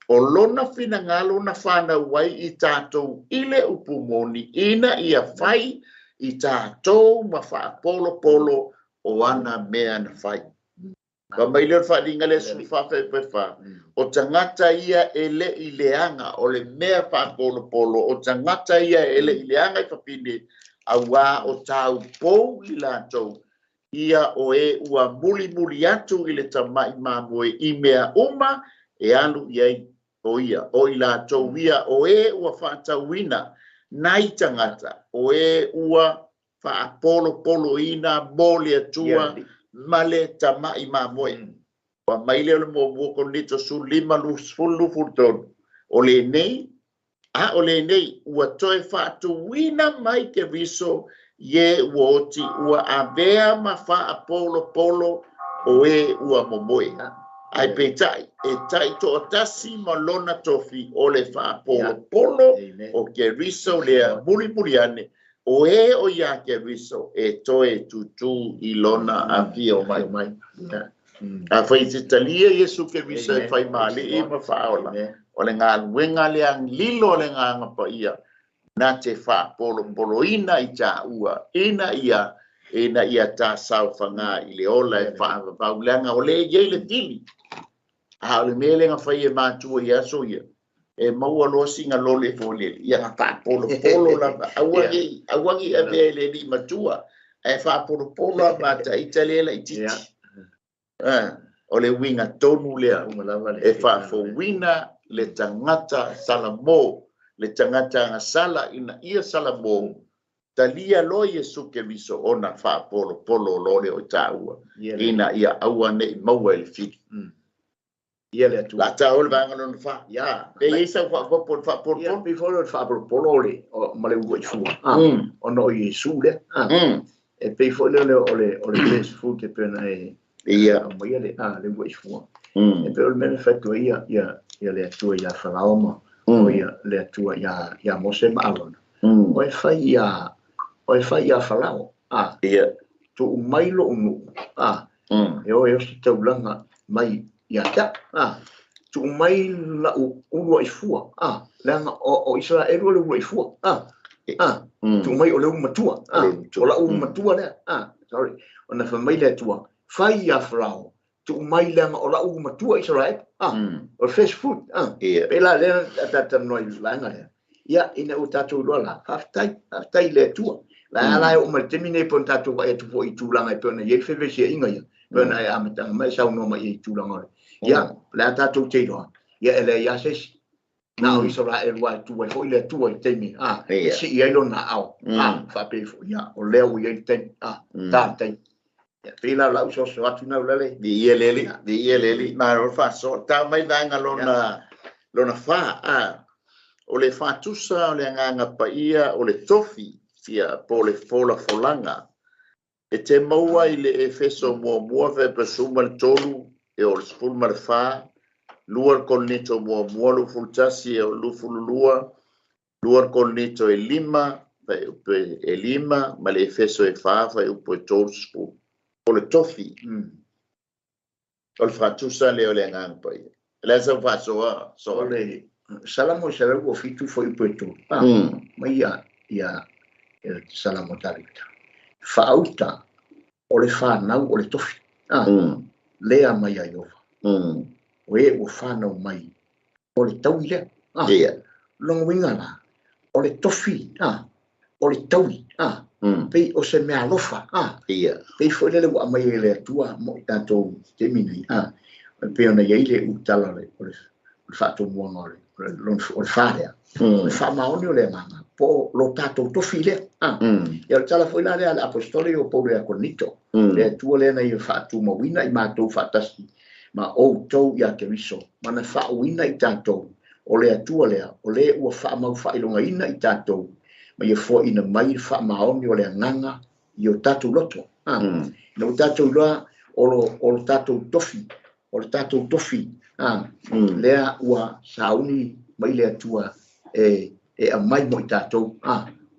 o lona finagalo na fanau ai i tatou i le upu moni, ina ia fai i tatou ma faapolopolo o ana mea na fai. Fa mai lea o le faaliga lea 14 fai, o tagata ia e lē i leaga o le mea faapolopolo, o tagata ia e lē i leaga i fafine, auā o taupou i latou ia o e ua mulimuli atu i le tama'i mamoe i mea uma e alu i ai o ia, o i latou ia o e ua faatauina nai tagata o e ua faapolopoloina mo le Atua ma le tama'i mamoe. Ua mai lea o le muamua Korinito 15 23, o lenei a o lenei ua toe faatuina mai Keriso ie ua oti, ua avea ma faapolopolo o e ua momoe, ae peitai e taitoatasi ma lona tofi o le faapolopolo o Keriso lea mulimuli ane o e o iā Keriso e toe tutū i lona afio mai. Afai te talia Iesu Keriso e faimāli'i ma faaola, o le galuega lea lilo o le Agaga Paia na te faapolopoloina i tāua ina ia tasaofagā i le ola e faavavau, leaga o lē iai le fili. A o le mea lea na fai e matua i aso ia, e maua loa siga lole folele ia na faapolopolo lava, aua nei, aua nei avea i le alii matua, ae faapolopolo a mataita lea laititi. O le uiga tonu lea e faafouina le tagata salamo, le tagata agasala ina ia salamo, talia loa Iesu Keriso, ona faapolopolo lo lea o i tāua ina ia aua nei maua i le fili. Ia le Atua. La tā o le vaega lona fa. Pe iai sau faapopo le faapolopolo? Pei foi o le faapolopolo o le ma le uluai fua. Ona o Iesu lea. E pei foi lea o le first fruit e pei ona e aumaia le uluai fua. E pei o le mea na fai atu ai ia le Atua ia Farao ma o ia le Atua ia Mose ma Arona. O e fai ia Farao. Tuu mai lou nuu. E o e osi taulaga mai ia te au. Tuu mai la'u ulua'i fua leaga o Isaraelu o le ulua'i fua tuu mai o le ulu matua o la'u ulu matua lea sorry ona fai mai le Atua fai iā Farao tuu mai leaga o la'u ulu matua Isaraelu o le first fruit pei la lea a tatalanoa i le vaega lea ia ina ua tatou iloa la faafetai faafetai i le Atua la la e oo mai le taimi nei po o tatou vaai atu foi i tulaga e pei ona i ai le fevesiaiga ia pei ona e amataga mai e saunoa mai i tulaga o le ia o le a tatou te iloa ia e leai lava se isi na o Isaraelu lava e tu ai foi le Atua i le taimi e sii ai lona aao faapea foi ia o lea ua i ai le taimi ta le taimi ia pei la o lau soso atu na ulale Viia le Alii, viia le Alii, malo le faasoa. Tau mai vaega lona lona fa, o le faatusa o le agaga paia o le tofi, ia po o le folafolaga. E te maua i le Efeso muamua fepa 13 e o le 14, 2 Korinito muamua 21 e o le 22, 2 Korinito e 5, fuaiupu e 5, ma le Efeso e 4, fuaiupu e 30. O le tofi, o le faatusa lea o le agaga paia. O le a sau faasoa, o soa. Le Salamo 107 fuaiupu e 3 mai ia ia Salamo Tavita faauta o le fanau o le tofi lea mai a Ieova o e ua fanau mai o le taui lea lona uiga la o le tofi o le taui pei o se mea alofa pei foi lele ua aumai e le Atua mo i tatou taimi nei pei ona i ai le utala o le faatomuaga o le fa lea o le faamaoni o le agaga po o lo tatou tofi lea ia o le tala foi la lea a le Aposetole o Paulo ia Korinito le Atua lea na ia faatumauina i matou faatasi ma outou ia Keriso ma na faauina i tatou o le Atua lea o le ua faamau faailogaina i tatou ma ia foaina mai le faamaoni o le agaga i o tatou loto ina ua tatou iloa o lo tatou tofi o le tatou tofi lea ua sauni mai le Atua e aumai mo i tatou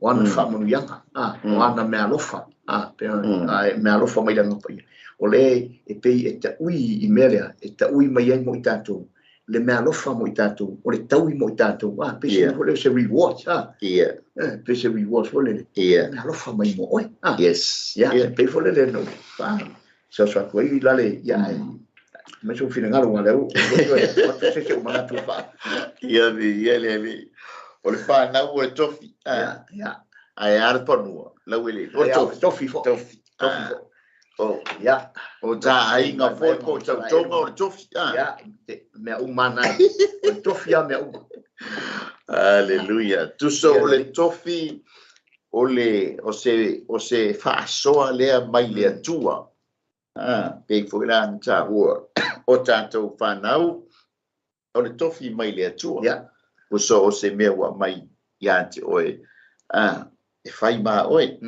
o ana faamanuiaga o ana meaalofa meaalofa mai le agaga paia o le e pei e taui i mea lea e taui mai ai mo i tatou le meaalofa mo i tatou o le taui mo i tatou pei se foi lea o se reward pei se reward foi lele meaalofa mai mo oe Yes. ia pei foi lele na soso atu ai lale ia mai sou finagalo ua lea ua se se o manatu fa Ia viia le Alii. O le fanau o le tofi. Ia ia Ae a le panua, lau ele. O le tofi. Tofi fo Tofi. Tofi fo O ia o ta aiga foi po o tautoga o le tofi. Ia mea uma na o le tofi a mea uma. Aleluia. Tuso o le tofi o le o se faasoa lea mai le Atua. Pei foi la na taua o tatou fanau o le tofi mai le Atua. Ia Uso o se mea ua mai ia te oe e fai ma oe.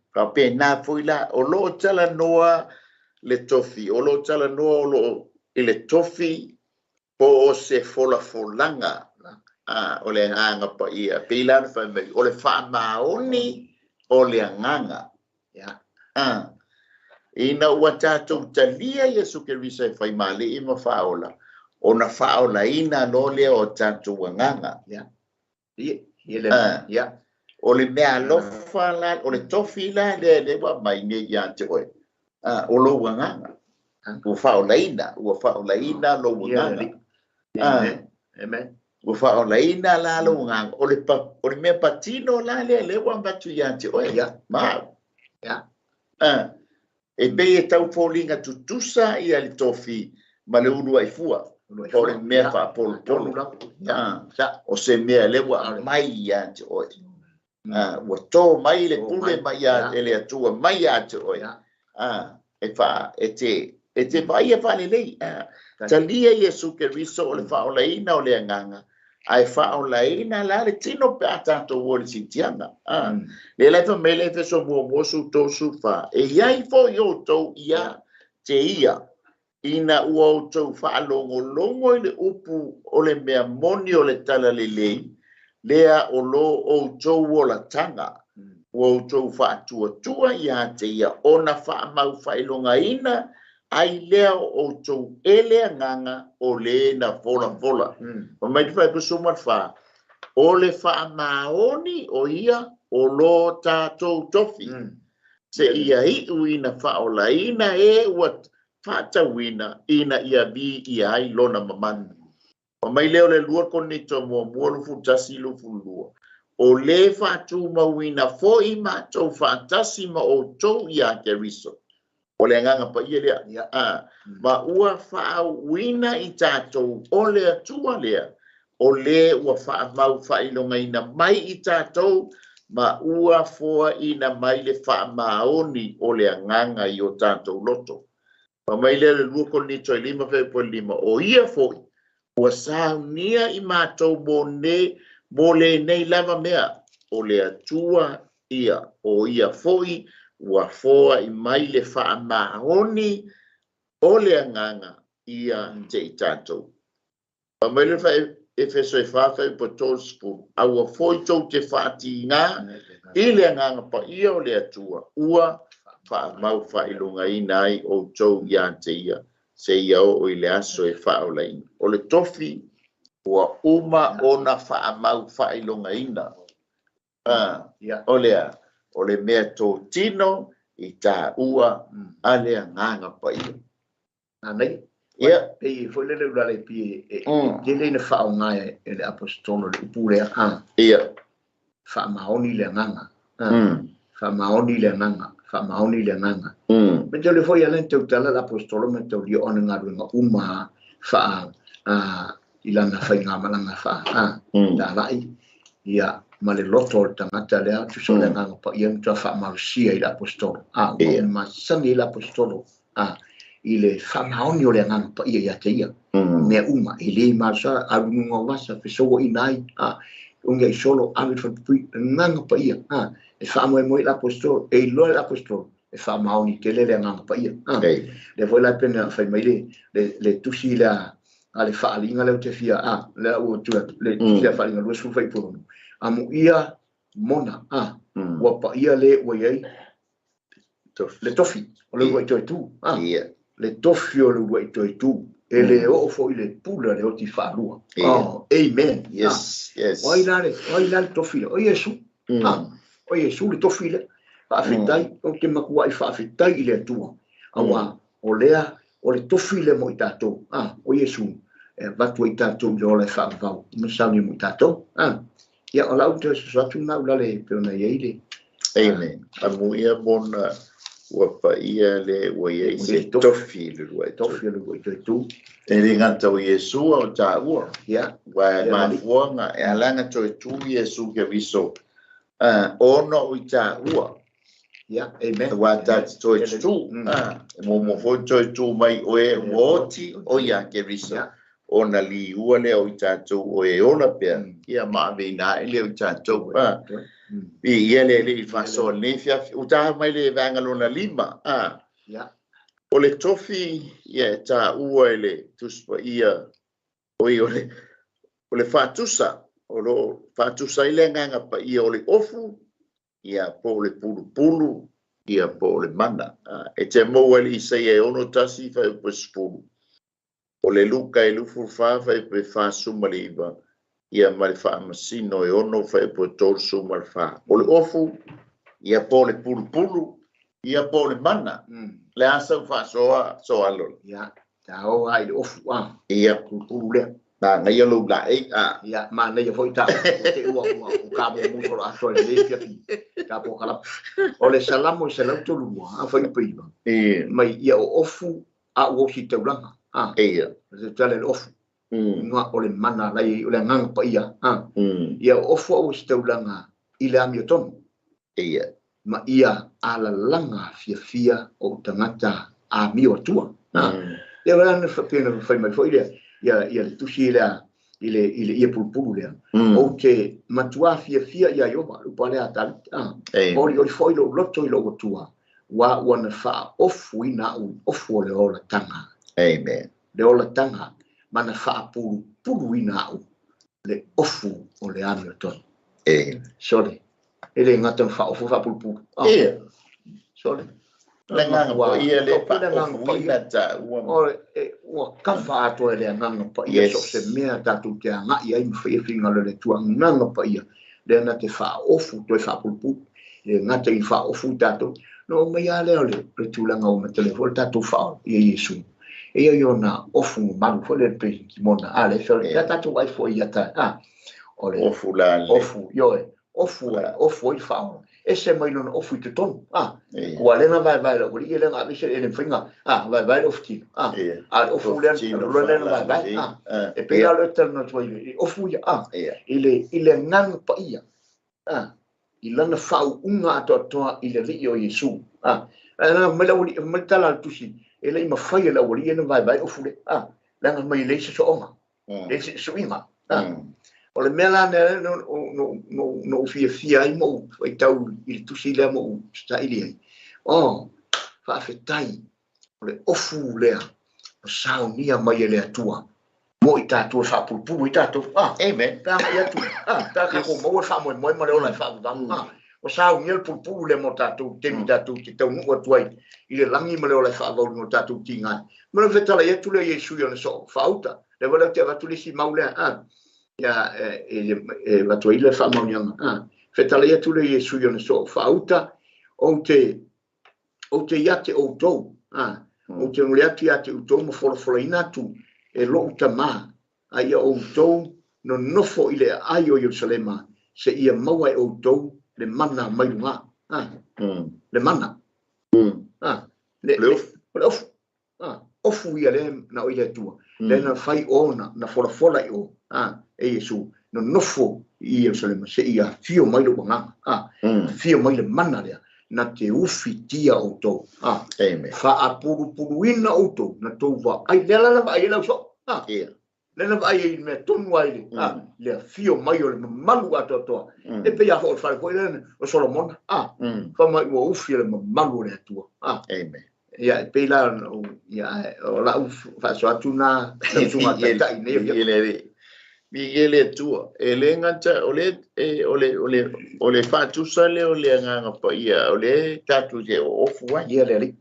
Faapena foi la o loo talanoa le tofi, o loo talanoa o loo i le tofi po o se folafolaga o le agaga paia. Pei la na fai mai o le faamaoni o le agaga. Ia Ina ua tatou talia Iesu Keriso e fai ma alii ma faaola, ona faaolaina loa lea o tatou agaga. Ia ia ia le ia O le mea alofa la, o le tofi la lea lea ua mai nei ia te oe. O lou agaga. Ua faaolaina lou agaga. Amen. Amen. Ua faaolaina la lou agaga. O le o le mea patino la lea lea ua avatu ia te oe. Ia. Ma. Ia. E pei e tau foliga tutusa ia le tofi ma le uluai fua. O le mea faapolopolo. Ia. Sa. O se mea lea ua aumai ia te oe. Ua tō mai le pule mai ia e le Atua mai ia te oe. E fa e te vaaia faalelei. Talia Iesu Keriso o le faaolaina o le agaga, ae faaolaina la le tino pe a tatou o i le siitiaga. Lea la e fai mai le Efeso muamua 34, e i ai foi outou ia te ia, ina ua outou faalogologo i le upu o le mea moni o le talalelei, lea o lo outou olataga, ua outou faatuatua ia te ia, ona faamau faailogaina ai lea o outou e le agaga o lē na folafola. Ma mai le fuaiupu 14, o le faamaoni o ia o lo tatou tofi, seia iu ina faaolaina e ua faatauina ina ia viia ai lona mamalu. Ma mai lea o le 2 Korinito 1 21 22, o lē faatumauina foi matou faatasi ma outou ia Keriso. O le agaga paia lea. Ma ua faauuina i tatou o le Atua lea, o lē ua faamau faailogaina mai i tatou, ma ua foaina mai le faamaoni o le agaga i o tatou loto. Ma mai lea le 2 Korinito 5 fuaiupu 5, o ia foi ua saunia i matou mo lenei lava mea, o le Atua ia, o ia foi ua foai mai le faamaoni o le agaga ia te i tatou. Ma mai le Efeso e 4 fuaiupu 30, aua foi tou te faatiga i le agaga paia o le Atua, ua faamau faailogaina ai outou ia te ia, seia oo i le aso e faaolaina. O le tofi ua uma ona faamau faailogaina. O lea, o le mea totino i taua a le agaga paia. Anei. Ia. Pei foi le ula le pi e tele ina faaaoga e le aposetolo le upu lea. Ia. Faamaoni le agaga. Faamaoni le agaga. Faamaoni le agaga. Me te le foi ale tautala le aposetolo ma taulia ona galuega uma faa i lana faiga malaga faa talai. Ia, ma le loto o le tagata lea, tusa o le agaga paia ma faamalosia i le aposetolo. Ua masani i le aposetolo i le faamaoni o le agaga paia ia te ia. Mea uma, e le malosa, alunuga o vasa, fesoua ina ai, unga i solo, ave le falepupui, agaga paia. E faamoemoe i le aposetolo, e iloa le aposetolo, e faamaoni tele le agaga paia. Le foi la pena fai mai le tusi lea, a le faaaliga lea ou te fia, lea ua tu atu, le tusi lea faaaliga 20 fuaiupu amu ia mona, ua paia le ua iai le tofi, o le ua i toe tu, le tofi o le ua i toe tu, e le oo foi le pula le oti faalua. Oh, amen. Yes, yes. O ai la le tofi le, o Iesu. O Iesu le tofi le, faafetai, o te matua i faafetai i le Atua. Aua, o lea, o le tofi le mo i tatou, o Iesu, e avatu ai tatou i le ola e faavavau, ma sauni mo i tatou. Ia, o lau te soso atu na ula le pe ona iai le. Amen. Amu ia mona ua paia le ua iai se tofi le ua i tofi le ua i toe tu. E le gata o Iesu o taua. Ia. Ua e mafuanga e alanga toe tu Iesu Keriso. Ona o i taua. Ia, amen. Ua tāti toe tu. E momo foi toe tu mai o e ua oti o ia Keriso. Ona li ua lea o i tātou o e ola pea. Ia maaveina ai lea o i tātou. I ia le le i faasoa lenei fiafi. U taha mai le vaega lona 5. O le tofi ia e taua e le Tusi Paia o i o le faatusa. O lo faatusa ai le agaga paia o le ofu, ia po o le pulupulu, ia po o le mana. E te maua i le Isaia e 61 fuaiupu 10. O le Luka e 24 fuaiupu 49, ia ma le faamasino e 6 fuaiupu 34. O le ofu, ia po o le pulupulu, ia po o le mana. Le asa u faasoa soalo. Ia, taoa i le ofu, Ia. Pulupulu lea. Na ngaia lou laei, Ia, ma ngaia foi ta te ua ua u ka mo mo solo aso le fia fi. Ta po kala. O le Salamo i 132, fuaiupu 9. Mai ia o ofu a ua si taulanga. Ia. Le tale le ofu. Nga o le mana lai o le agaga paia. Ia o ofu a ua si taulanga i le amiotonu. Ia. Ma ia alalaga fiafia o tagata amio atua. Ia wala na whapena whai mai foi lea, ia le tusi lea, i le ia pulupulu lea. O te matua fiafia ia Iova, upa lea tali. Ori ori foi lo loto i lo atua, wa ua na wha ofu i na ui, ofu o le olatanga. Amen. Le olatanga, ma na whaapulupulu i na ui, le ofu o le amiotonu. Amen. Sorry. E le ngata whaofu whaapulupulu. Ia. Sorry. Le agaga paia lea e faaofuina taua. Ua kava atoa e le agaga paia so o se mea tatou te agai ai ma faia finagalo o le Atua. Agaga paia lea na te faaofu toe faapulupulu. E le gata i faaofu i tatou. No mai lava lea o le tulaga ua matale foi le tatou faaola ia Iesu. E ia i ona ofu mamalu foi lea le Simona. A le feo le tatou ai foi ia ta. A o le ofu la le. Ofu, ioe. Ofu, ofu ai faaola. Ese mai lona ofu i totonu. A ua lena vaevae le aualii lea na aveese e le mafaiga. A vaevae le ofu tino. A a le ofu lea lona lea na vaevae. A e pei la o le talanoa atu ai i ofu ia. A i le agaga paia. A i lana faauuga atoatoa i le alii o Iesu. A mai le aualii mai tala le tusi e le i mafai e le aualii na vaevae ofu le. A leaga mai le isi soonga. Le isi suiga. A o le mea la lea no fiafia ai mo faitau i le tusi lea mo saili ai. O faafetai o le ofu lea o saunia mai e le Atua mo i tatou e faapulupulu i tatou. A amen. Pe agai atu. A pe a tatou maua le faamoemoe ma le ola e faavavau. A o saunia le pulupulu lea mo tatou temi tatou te taunuu atu ai i le lagi ma le ola e faavauli mo tatou tiga. Ma le fetalai atu lea Iesu i ona soo faauta. Le wale o te avatu le si mau lea. A ia e vatu ai le faamaoniaga. A fetalai atu le Iesu i ona soo faauta ou te ia te outou. A ou te muli atu ia te outou ma folafolaina atu e lou tamā a ia outou nonofo i le aai o Ierusalema se ia maua e outou le mana mai luga. A le mana. A le ofu. A ofu ia le na o i le Atua le na fai ona na folafola i o a e Iesu nonofo i Ierusalema se ia fio mai le agaga. A fio mai le mana lea na te ufitia outou. A faapulupuluina outou na tou vaai lea la vaai ai lau soo. A le na vaai ai mea tonu ai le a le afio mai o le mamalu atoatoa. E pei a foi o le fale foi lea o Solomona. A fa mai ua ufi le mamalu o le Atua. A amen. Ia e pei la ia o lau faasoa atu na tausuga taitai nei i le mi le Atua e le gata o le o le faatusa le o le agaga paia o le tatou te ofu ai. Ia le alii.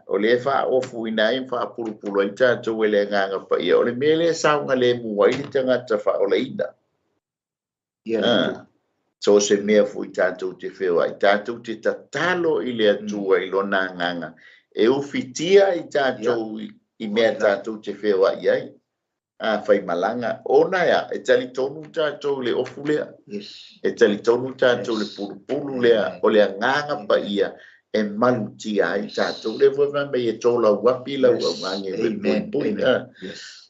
O le faaofuina ai ma faapulupulu ai tatou e le agaga paia o le mea lea saogalemu ai le tagata faaolaina. Ia le Atua. So se mea foi tatou te feoai tatou te tatalo i le Atua i lona agaga e ufitia i tatou i mea tatou te feoai ai. A faimalaga ona ia e talitonu tatou le ofu lea. E talitonu tatou le pulupulu lea o le agaga paia e malutia ai tatou le foi mai e tō lau api lau augange e puipui.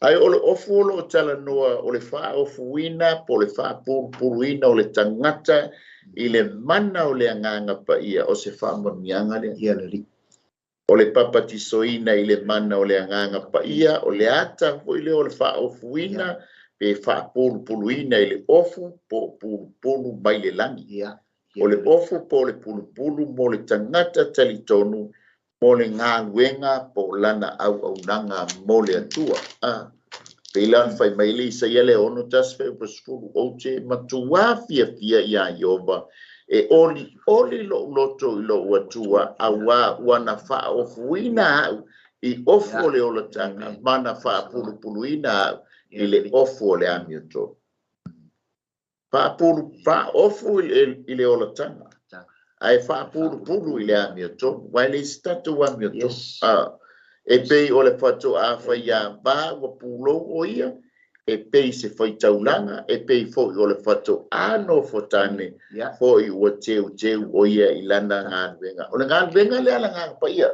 Ai o le ofu o lo talanoa o le faaofuina po o le faapulupuluina o le tagata i le mana o le agaga paia o se faamanuiaga lea. Ia le alii. O le papatisoina i le mana o le agaga paia o le ata foi lea o le faaofuina pe faapulupuluina i le ofu po o pulupulu mai le lagi. O le ofu po o le pulupulu mo le tagata talitonu mo le galuega po o lana auaunaga mo le Atua. Pei la ona fai mai le Isaia le 61 ou te matuā fiafia iā Ieova e oli oli lou loto i lou Atua auā ua na faaofuina au i ofu o le olataga ma na faapulupuluina au i le ofu o le amiotonu. Faapulu faaofu i le olataga ae faapulupulu i le amiotonu. Uae le isi tatou amiotonu. E pei o le faatoa faiavā ua pulou o ia e pei se faitaulaga e pei foi o le faatoa nofotane foi ua teuteu o ia i lana galuega. O le galuega lea le agaga paia.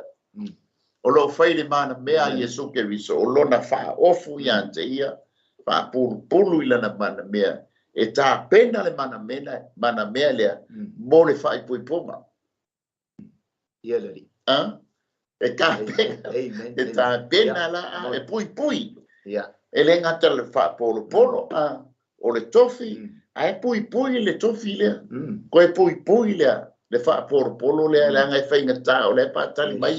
O loo fai le manamea a Iesu Keriso o lona faaofu ia te ia faapulupulu i lana manamea e tapena le manamea lea mo le faaipoipoga. Ia le alii. E tapena. E tapena la e puipui. E le gata le faapolopolo o le tofi ae puipui le tofi lea. Koe puipui lea le faapolopolo lea leaga e faigatā o lea paatali mai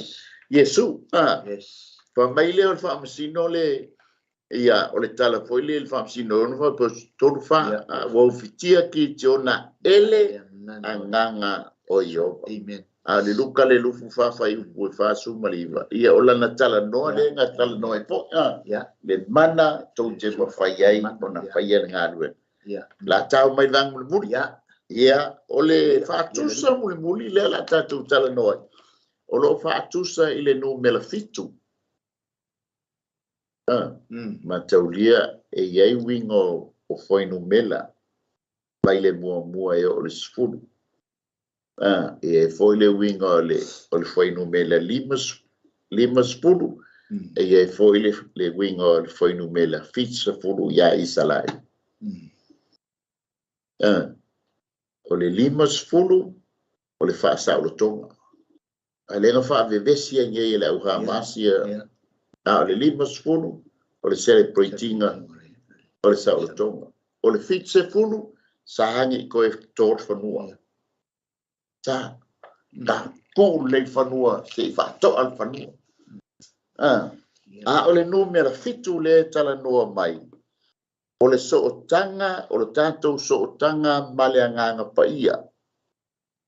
Iesu. Fa mai lea o le faamasino le ia o le tala foi le faamasino ona fa tolu fa ua ufitia kitiona ele agaga o Ieova. Amen. A o le Luka le 24 fuaiupu e 49, ia o lana talanoa lea na talanoa ai foi, le mana tou te mafai ai ona faia le galuega. La tau mai vaega mulimuli. Ia, o le faatusa mulimuli lea la tatou talanoa ai, o loo faatusa i le numera 7. Mataulia e i ai uiga o fuainumera mai le 1 e oo i le 10. E i ai foi le uiga o le fuainumera 50, e i ai foi le uiga o le fuainumera 70 ia Isaraelu. O le 50 o le faasaolotoga. A le na faavevesi ai nei e le au Hamasi, a o le 50 o le celebratinga o le saolotoga. O le 70 sa agi i koe tō le fanua. Sa ta tuu lelei fanua se i faatoa le fanua. A o le numera 7 lea e talanoa mai, o le sootaga, o le tatou sootaga ma le agaga paia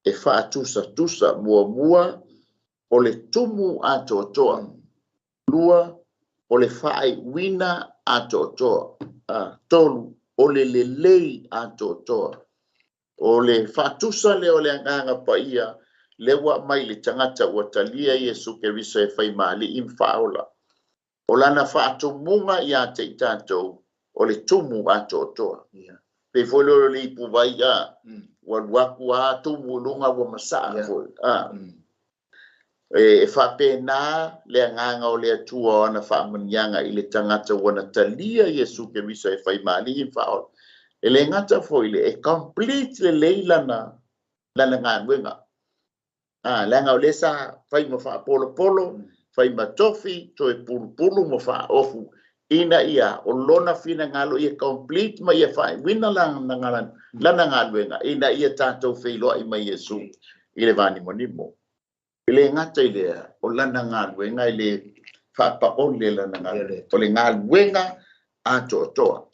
e faatusatusa. Muamua, o le tumu atoatoa. Lua, o le faaiuina atoatoa. Tolu, o le lelei atoatoa. O le faatusa lea o le agaga paia, lea ua aumai le tagata ua talia Iesu Keriso e fai ma alii ma faaola. O lana faatumuga ia te i tatou, o le tumu atoatoa. Pe foi lea o le ipuvai, ua alu atu a tumu i luga ua masaa foi. E faapena le agaga o le Atua o ana faamanuiaga i le tagata ua na talia Iesu Keriso e fai ma alii ma faaola. E le gata foi le e complete lelei lana galuega. Leaga o lea sa fai ma faapolopolo, fai ma tofi, toe pulupulu ma faaofu, ina ia o lona finagalo ia complete ma ia faaiuina lana galuega, ina ia tatou feiloai mai Iesu i le vanimonimo. E le gata i lea, o lana galuega e le faapaole lana galuega, o le galuega atoatoa.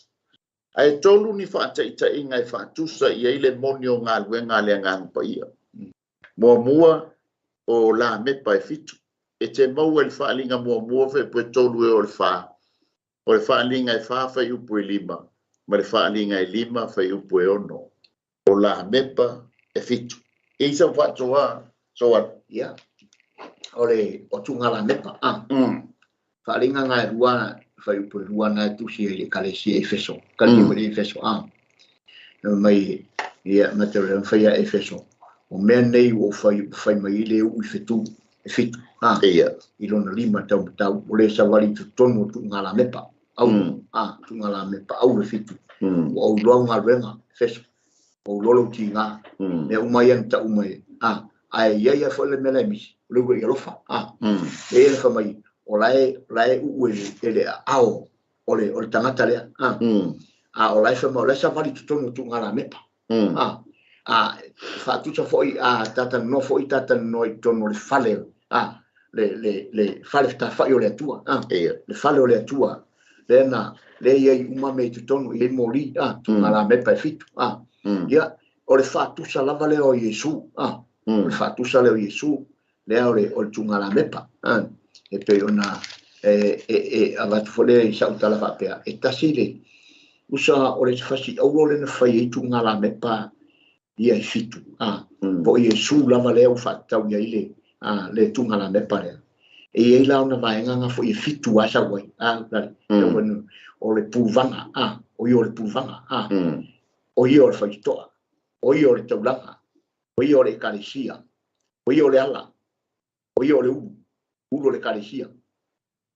Ae tolu ni faataitaiga e faatusa i ai le moni o galuega a le agaga paia. Muamua, o lamepa e 7. E te maua i le faaliga muamua fuaiupu e 3 e oo i le 4. O le faaliga e 4 fuaiupu e 5, ma le faaliga e 5 fuaiupu e 6. O lamepa e 7. E i sau faatoa soa. Ia, o le o tuga lamepa. Faaliga ngai rua fuaiupu e 2 na e tusi ai le ekalesia Efeso. Kali Efeso. Mai ia matau faia Efeso. O mea nei ua fai mai le ui fetu e 7. I lona 5 tau tau o le savali totonu o tuga lamepa. Au tuga lamepa au le 7. Ua au loa galuega Efeso. O lolo tinga. Mea uma ia na tau mai. Ai ia ia foi le mea le misi. O le ua i alofa. E ia fa mai o lae uu e le ao o le tagata lea. A o lae fa mai o lae savali totonu o tuga lamepa. A faatusa foi a tata no foi tata no i totonu o le fale. Le fale tawhai o le Atua. Le fale o le Atua. Le na le ia i uma me i totonu i moli. Tuga lamepa e 7. Ia o le faatusa lava lea o Iesu. O le faatusa lea o Iesu lea o le tuga lamepa. E pei ona e avatu foi lea i sau tala faapea. E tasi le usa o le fasi aulo le na fai ai tuga lamepa ia e 7. Po Iesu lava lea ua faatatau i ai le tuga lamepa lea. E i ai la ona vaega nga foi e 7 a sau ai. O le puvaga. O ia o le puvaga. O ia o le faitotoa. O ia o le taulaga. O ia o le ekalesia. O ia o le ala. O ia o le ulu. Ulu o le ekalesia.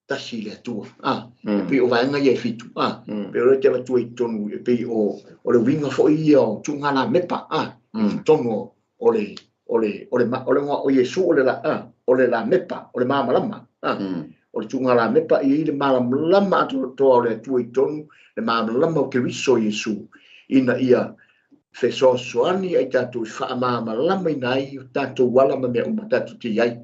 Tasi le Atua. E pei o vaega ia e 7. Pe o le te avatua i totonu, e pei o le uiga foi ia o tuga lamepa. I totonu o le o Iesu o le lamepa, o le malamalama. O le tuga lamepa i ai le malamalama atoatoa o le Atua i totonu, le malamalama o Keriso Iesu, ina ia fesoasoani ai tatou i faamalamalamaina ai o tatou ala ma mea uma tatou te i ai.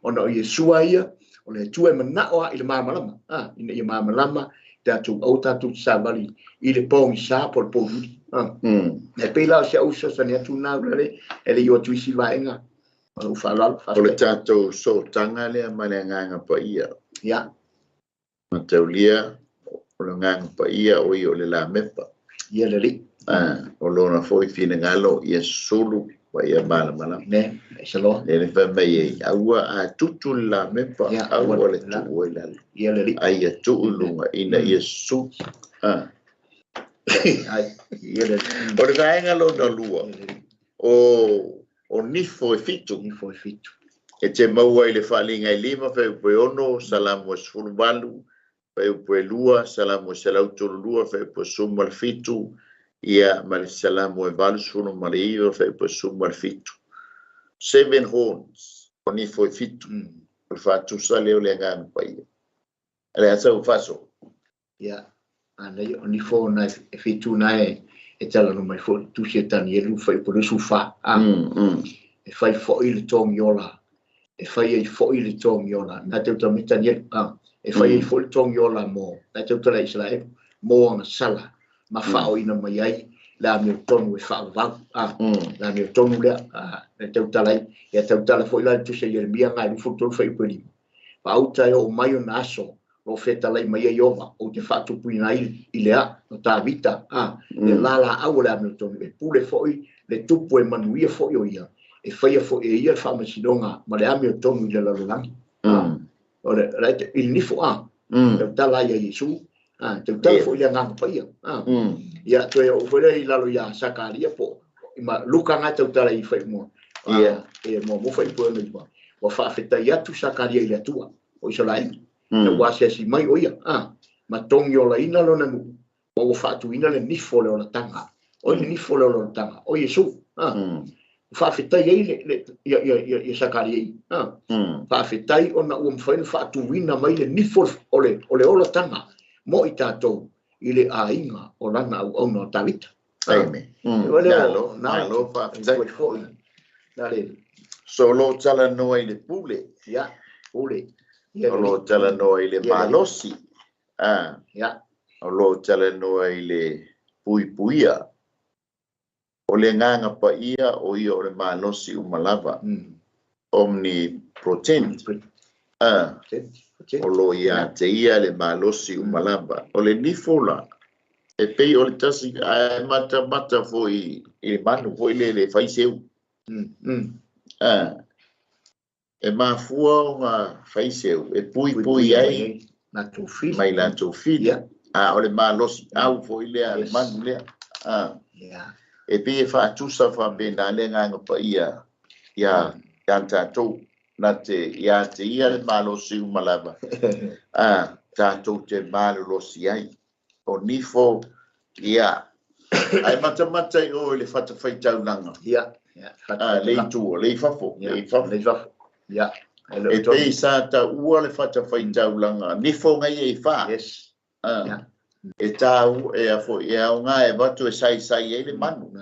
Ona o Iesu a ia, o le Atua e manao a i le malamalama. Ina ia malamalama tatou au tatou savali i le pogisa po o le pouli. E pei la o si au fesoasoani atu na ulale, e le i o atu isi vaega. Ma lou faaaloalo, O le faafetai. Tatou sootaga lea ma le Agaga Paia. Mataulia o le Agaga Paia o ia o le lamepa. Ia le Alii. O lona foi finagalo ia sulu ma ia malamalama. Amen. Aisa loa. Le le fai mai ai, aua a tutu le lamepa, aua aua le le tuu ai lalo. Ia le Alii. Ai ia tuu i luga ina ia susulu. Ai, ia le Alii. O le vaega lona lua, Ia le Alii. o nifo e 7. Nifo e 7. E te maua i le faaliga e 5, fuaiupu e 6, Salamo e 18, fuaiupu e 2, Salamo e 132, fuaiupu e 17, ia ma le Salamo e 89, fuaiupu e 17. 7 horns, o nifo e 7. O le faatusa lea o le Agaga Paia. Le asa ua faaso. Ia, anei o nifo na e 7 na e talanoa mai foi tusi e Tanielu fuaiupu 24. E fai foi le togiola. E fai ai foi le togiola. Na te uta mai Tanielu. E fai ai foi le togiola mo. Na te uta le Israel. Mo ana sala. Ma whaoina mai ai. La mea tonu e whaavau. La mea tonu lea. Na te uta lai. Ia te uta la foi la tusi e Jeremia ngai lufu tolu fai upe lima. Whaauta e o mai o na aso. Lo wheta lai mai ai ova. O te whaatupuina i lea. No tā vita. Le la au le amio tonu. E pule foi. Le tupu e manuia foi o ia. E whaia foi e ia le whaamasinonga. Ma le amio tonu i le lalolagi. O le i le nifo a. Te utala ia Iesu. Te utala foi le Agaga Paia. Ia toe o foi le i lalo ia Sakaria po. Ma Luka ngā te utala i whai mua. E mua mo whai pua nei mua. Wa whaafetai atu Sakaria i le atua. O Israel. Na ua asiasi mai o ia. Ma tongi o laina lona nu. Ma ua whaatuina le nifo le olatanga. O le nifo le olatanga. O Iesu. Whaafetai ai le ia Sakaria i. Whaafetai o na ua mwhai na whaatuina mai le nifo o le olatanga. Mo i tātou i le āinga o lana au auna o Tavita. Amen. Nalo, nalo whaafetai. Nale. So lo tala noa i le pule. Ia, pule. O lo tala noa i le malosi. Ia. O lo tala noa i le puipuia. O le Agaga Paia o ia o le malosi umalava. Omnipotent. O lo ia te ia le malosi umalava. O le nifo la. E pei o le tasi ae mata mata foi i le manu foi le le faiseu. E mafua o ngā faiseu. E pui pui ai. Mai latou fili. O le malosi au foi lea le manu lea. E pei e faatusa faapena le Agaga Paia ia tātou. Nā te ia te ia le malosi umalava. Tātou te malolosi ai. O nifo, ia. Ai matamata i o i le whatawhaitaunanga. Ia. Le i tua, le i fafo. Le i fafo. Le i fafo. Ia. E pei sa ta ua le whatawhaitaulanga. Nifo ngai e wha. Yes. E tāu e a fo, e au ngā e watu e sai sai e le manu.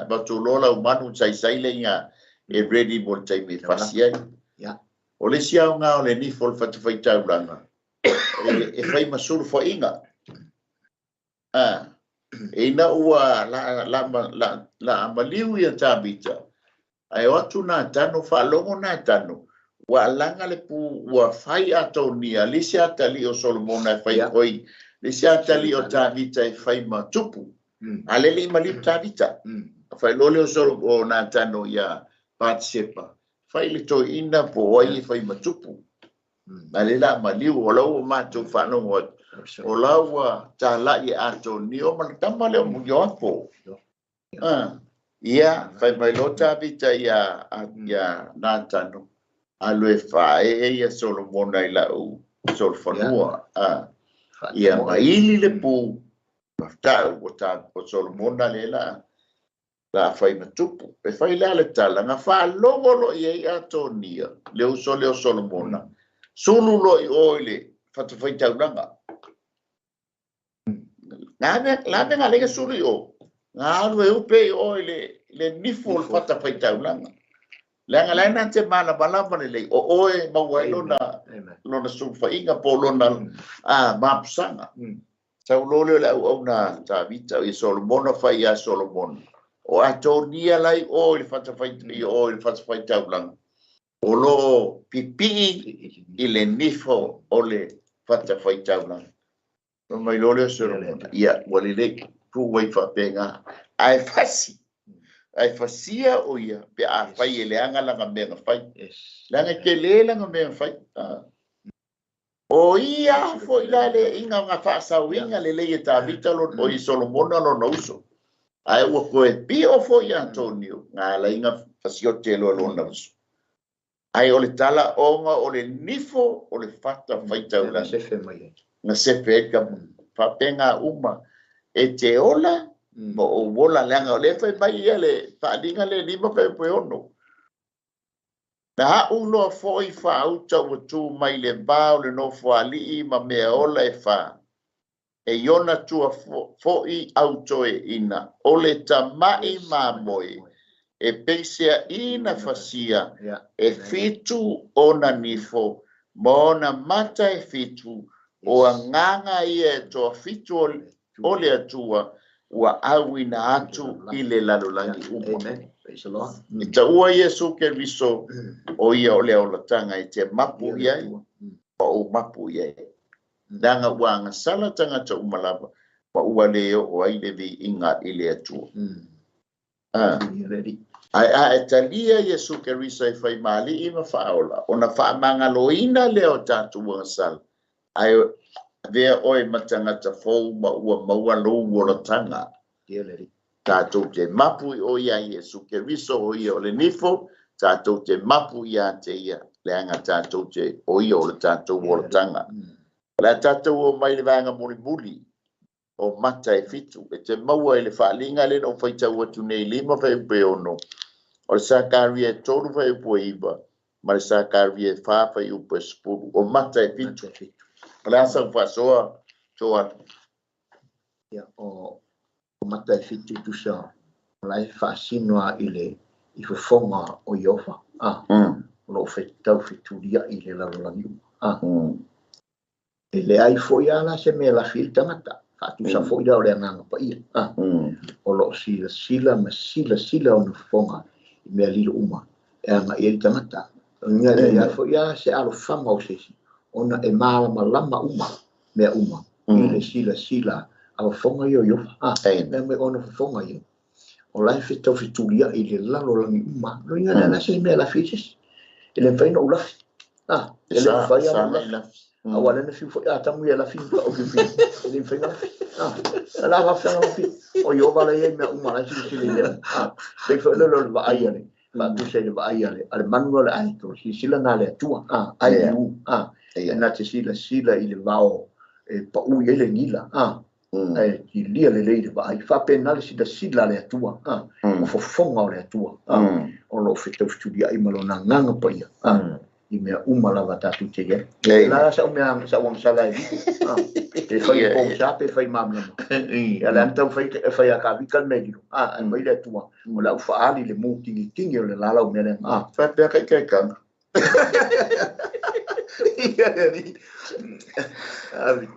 Watu lola o manu sai sai le inga e ready mo le taimi e fasi ai. O le si au ngā o le nifo le whatawhaitaulanga. E whai masuru whainga. E ina ua la amaliu ia Tavita. Ai o atu nā tano, whaalongo nā tano. Ua alanga le pu, ua whai atonia, lisi atali o Solomona e whai koi, lisi atali o Tavita e whai matupu. Alele i maliu Tavita. Whai lole o Solomona o nā tano ia Patsepa. Whai le toi ina po oi e whai matupu. Ale la maliu o lau o mātou whanongo atu. O lau ua tālai e atonia o malatama leo mu ioapo. Ia, whai mai lo Tavita ia Nātano. Alo e whae e ia Solomona i lau solfanua. Ia maili le pū. Tau o Solomona le la whai matupu. E whai lea le tala. Ngā whaalongo lo ia i atonia. Le uso leo Solomona. Sulu lo i o i le whatawhaitaunanga. Ngā mea ngā lenga sulu i o. Ngā alu e upe i o i le nifo o le whatawhaitaunanga. Leanga lai nā te mana malama le lei. O oe maua ai lona sulfainga po lona mapusanga. Sau lo leo le au au nā Tavita i Solomona whai a Solomona. O Atonia lai o i le fatafaitaulaga o i le fatafaitaulaga o loo pipii i le nifo o le fatafaitaulaga. No mai loa lea o Solomona, ia ua lelei tuu ai faapena. Ae fasi, ae fasia o ia pe a fai e leaga lana mea na fai. Leaga e tele lana mea na fai. O ia foi la le inga na faasauina lelei e Tavita o i Solomona lona uso. Ae ua toe pio foi Antonio na ala ina fasiote loa lona uso. Ae o le tala ona o le nifo o le fata faitaulaga. Na sefe ai ka faapena uma e te ola ma ou ola leaga o lea fai mai ia le faaaliga le 5 fuaiupu 6. Na a'u loa fo'i faauta ua tu mai le va o le nofoalii ma mea ola e fa. E iona tua fo'i autoe'ina o le tama'i mamoe e peiseaʻina fasia e 7 ona nifo ma ona mata e 7 o agaga ia e toafitu o le Atua ua auina atu i le lalolagi uma. E taua Iesu Keriso o ia o le olataga e te mapu i ai ma ou mapu i ai. Leaga ua agasala tagata uma lava ma ua le oo ai le viiga i le Atua. Ae a e talia Iesu Keriso e faimaali'i ma faaola ona faamagaloina lea o tatou agasala ae avea oe ma tagata fou ma ua maua lou olataga. Tatou te mapu i o ia Iesu Keriso o ia o le nifo, tatou te mapu ia te ia, leaga tatou te o ia o le tatou olataga. O le a tatou o mai le vaega mulimuli o mata e 7, e te maua i le faaaliga lea na ou faitau atu nei 5 fuaiupu 6, o le Sakaria 3 fuaiupu 9, ma le Sakaria 4 fuaiupu 10, o mata e 7. O le a sau faasoa toa? Ia, o mata e 7 tusa o la e faasino a i le i fofoga o Ieova o loo fetau fetuliai le lalolagi uma. E leai foi ala se mea lafi i le tagata faatusa foi lea o le agaga paia o loo silasila ma silasila ona fofoga i mea lilo uma e agai ai le tagata. Ia leai foi a se alofaga o se isi ona e malamalama uma mea uma i le silasila a fofoga ia o Ieova mea mai ona fofoga ia o la e fetau fetuliai i le lalolagi uma. Loiga lea la se mea lafi ai se isi. E le mafai ona ou lafi e le mafai ona ou lafi aua lea na fiu foi Atamu ia lafi ma fiu e le mafai ona lafi la faafeaga lafi o Ieova la iai mea uma la e silasila i mea pei foi lele o le vaai a le faatusa i le vaai a le manu o le aeto silasila na le Atua ai u e na te silasila i le vao e pau i ai le gila ae tilia lelei le vaai faapena le silasila a le Atua o fofoga o le Atua o loo fetau fetuliai ma lona agaga paia i mea uma lava tatou te iai. La sa mea sa agasala e pe fai po sa pe fai malamalama ia le ana tau fai fai a ka vika le mea lilo ae mai le Atua o le au faali le mutigitigi o le lalau mea lea. Faapea kai kai kanga. Ia le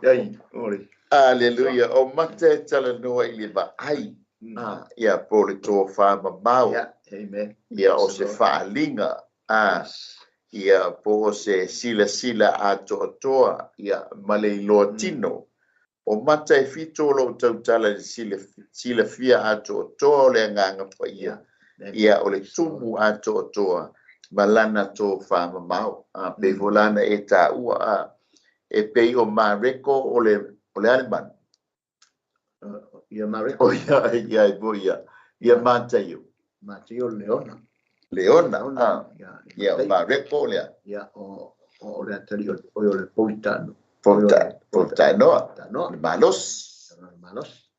ai ore. Aleluia. O mata e talanoa i le vaai. Ia po le tofa mamao. Amen. Ia o se faaaliga. Ia po o se silasila atoatoa ia ma le iloa tino. O mata e 7 o loo tautala i le silafia atoatoa o le agaga paia. Ia o le tumu atoatoa ma lana tofa mamao. Pe fo lana e taua e pei o Mareko o le alemanu. Ia Mareko. O ia ia po ia. Ia Mataio. Mataio Leona. Leona. Ia Mareko lea. Ia o le atali o o le Politano. Politanoa. Tanoa. Le malos. Malos.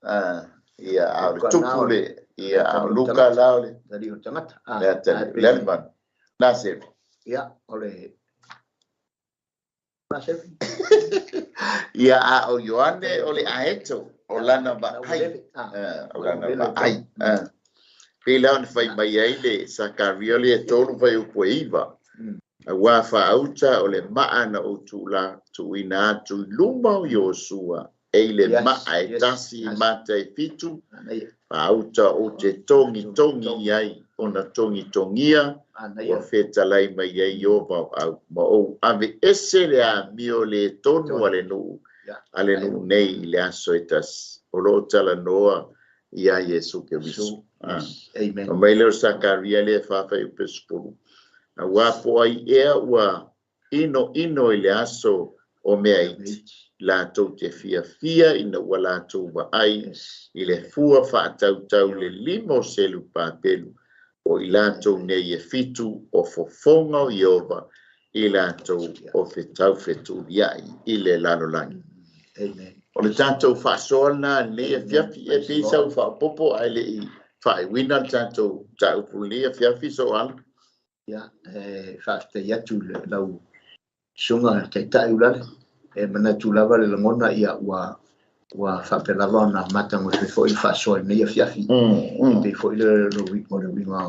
Ia a o le tupu le ia a o Luka la o le Tali o tagata. Le atali le alemanu. Na sevi. Ia o le na sevi. Ia a o Ioane o le aeto o lana vaai. O lana vaai. Pe la ona fai mai ai le Sakaria le 3 fuaiupu 9. Auā faauta o le maa na ou tuuina atu i luma o Iosua. E i le maa e tasi i mata e 7, faauta ou te togitogi i ai ona togitogia, ua fetalai mai ai Ieova o au, ma ou ave ese le amio le tonu a le nuu, a le nuu nei i le aso e tasi, o loo talanoa ia Iesu Keriso. Amen. O mai leo Sakaria le whawhai o pesupuru. A wā po ai ea ua ino ino i le aso o mea iti. Lātou te fia fia ina ua lātou wa ai i le fua whaatautau le limo selu pāpelu. O i lātou nei e fitu o fofonga o Ieova i lātou o whetau wheturiai i le lalolangi. Amen. O le tātou whaasoana nei e fiafi e pisa u whaopopo ai le i whaewina le tātou tāupu nei e fiafi so ala. Ia, e whaafetai atu le lau sunga taitai ulale. E manatu lava le langona ia ua whaapelava ona matango se foi whaasoa nei e fiafi. E pei foi le o le winga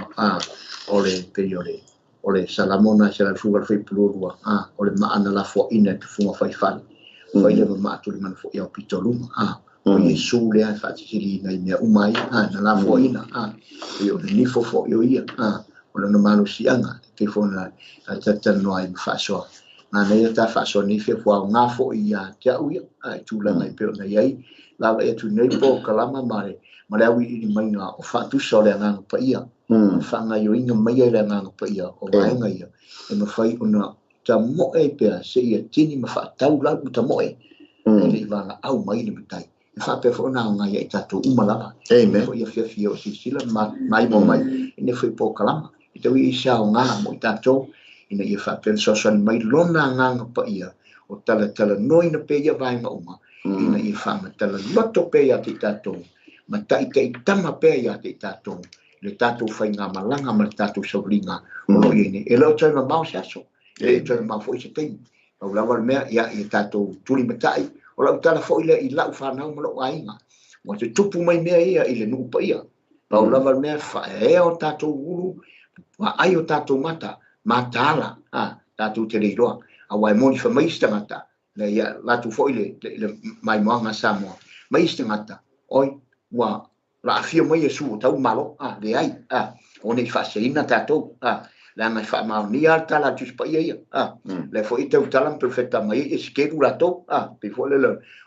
o le pei o le salamona se la fuga fai pulurua o le maana la fo ina te funga fai fale. Fai le maatu le mana fo ia o pitoluma o Iesu lea whaatisiri nai mea umai na la fo ina i o le nifo fo i o ia o le na malusianga te fona tatanoa i whaasoa. Ngā nei ta whaasoa ni whia fua ngā fo i a te au ia i tūlanga i peo nei ai lava e tu nei pō kalama ma le awi i mai ngā o whaatusa o le anganga pa ia. Whaanga i o inga mai ai le anganga pa ia o vaenga ia. E mawhai ona ta moe pea se ia tini ma whaatau lau ta moe. E le i wanga au mai le matai. E whaapea fo ona ngā ia i tātou umalava. Amen. E fo ia fia fia o sisila mai mo mai. E ne fo i pō kalama. I te ui i sao ngā mo i tātou. Ina ia whaapea soasani mai lona nganga pa ia. O tala tala noina pe ia vaenga uma. Ina ia whaamatala loto pe ia te tātou. Ma tai tama pe ia te tātou. Le tātou whai ngā malanga ma le tātou sauringa. O lo ia nei. E leo tau mamao se aso. E tau mamao fo i se teimi. Au lava le mea ia i tātou tuli matai. O lau tala fo i le i lau whanau ma lau ainga. Wa te tupu mai mea ia i le nupa ia. Pau lava le mea whaea o tātou uru. Wa ai o tātou mata. Matala. Tātou te leiroa. A wai moni wha maista ngata. Le ia latu fo i le mai moanga Samoa. Maista ngata. Oi, wa la afia mai e su o tau malo. Le ai. O nei whaaseina tātou. Le anga i whaamaonia al tala tuspa ia ia. Le fo i tau tala perfecta mai e skeru rātou. Pe fo le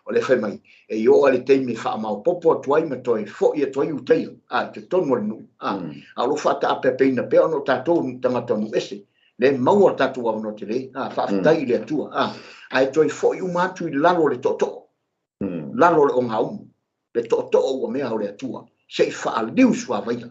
o le whai mai. E i o ale teimi whaamao popo atuai ma toi fo i atuai uteia. Te tonu ale nuu. A lo whaata ape peina pea ono tātou tangata nu ese. Le maua tātou awano te le. Whaafetai i le atua. Ai toi fo i umatu i lalo le toto. Lalo le o ngā umu. Le toto ua mea o le atua. Se i whaaliu sua vaia.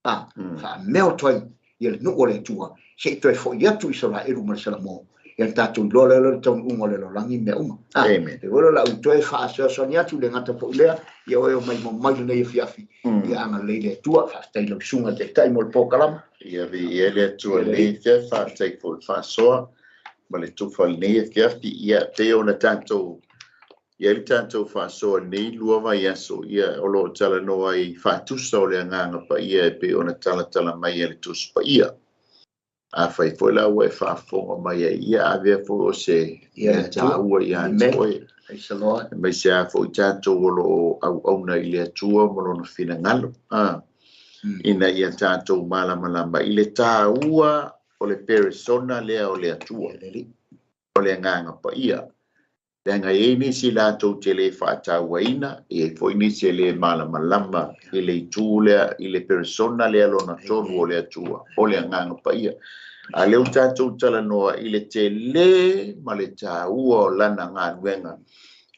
Whaameo toi. Ia le nuu o le atua, se i toe fo i atu i Israelu ma le Salamo. Ia le tātou iloa lea le taunuuga o le lalolagi mea uma. Amen. Te olo lau toe faasoasoani atu le gata foʻi lea, ia oe o mai mo mai lenei afiafi. Ia agalelei le Atua, faafetai lau susuga taitai mo le pōkalama. Ia viia le Atua lenei afiafi, faafetai foi le faasoa ma le tufa lenei afiafi. Ia pei ona tatou ia le tatou faasoa lenei lua vaiaso, ia o loo talanoa ai faatusa o le agaga paia e pei ona talatala mai e le Tusi Paia. A fai foi la ua e faafofoga mai ai ia avea foi o se Ia mea tāua ia te oe. Praise the Lord. Mai se a foi tātou o loo auauna i le Atua ma lona finagalo. Ina ia tātou malamalama i le tāua o le peresona lea o le Atua. O le agaga paia. Leaga e nisi latou te le faatauaina, e foi nisi e le malamalama i le itu lea, i le peresona lea lona tonu o le Atua, o le agaga paia. A lea ua tatou talanoa i le tele ma le tāua o lana galuega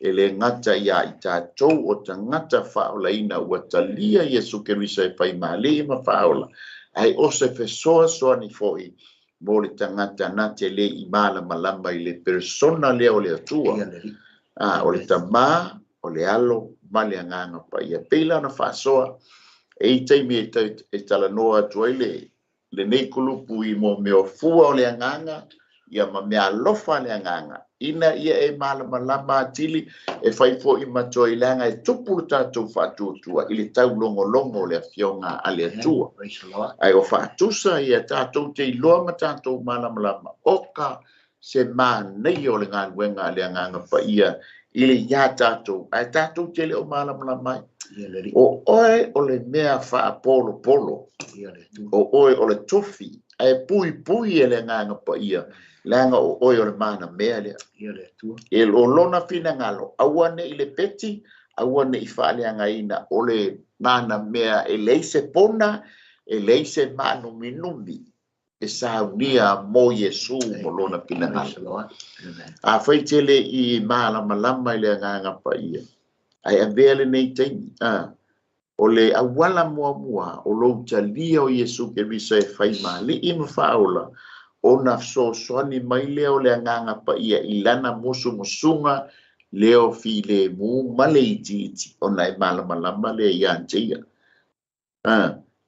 e le gata ia i tatou o tagata faaolaina ua talia Iesu Keriso e faimalī ma faaola, ai o se fesoasoani foʻi mo le tagata na te le i malamalama i le persona lea o le Atua. O le Tamā, o le Alo, ma le Agaga Paia. Pei la ona faasoa, e i taimi e talanoa atu ai lenei kulupu i mo mea o fua o le agaga, ia ma mea alofa le agaga. Ina ia e malamalama atili, e fai foʻi ma toe leaga e tupu le tatou faatuatua i le taulogologo o le afioga a le Atua. Praise the Lord. Ai o faatusa ia tatou te iloa ma tatou malamalama, o ka se manaia o le galuega a le agaga paia I le iā tātou, ae tātou te leo malamalama ai. O oe o le mea faapolopolo, o oe o le tofi, ae pui pui e le agaga paia, leaga o oe o le manamea lea. E o lona finagalo, aua ne i le peti, aua ne i faaleagaina o le manamea e leai se pona, e leai se maanuminumi, e saunia mo Iesu mo lona finagalo. Afai tele i malamalama i le agaga paia, ae avea lenei taimi, o le auala muamua o lou talia o Iesu Keriso e fai ma alii ma faaola, ona fesoasoani mai lea o le agaga paia i lana musumusuga leo filemu ma le itiiti, ona e malamalama lea ia te ia.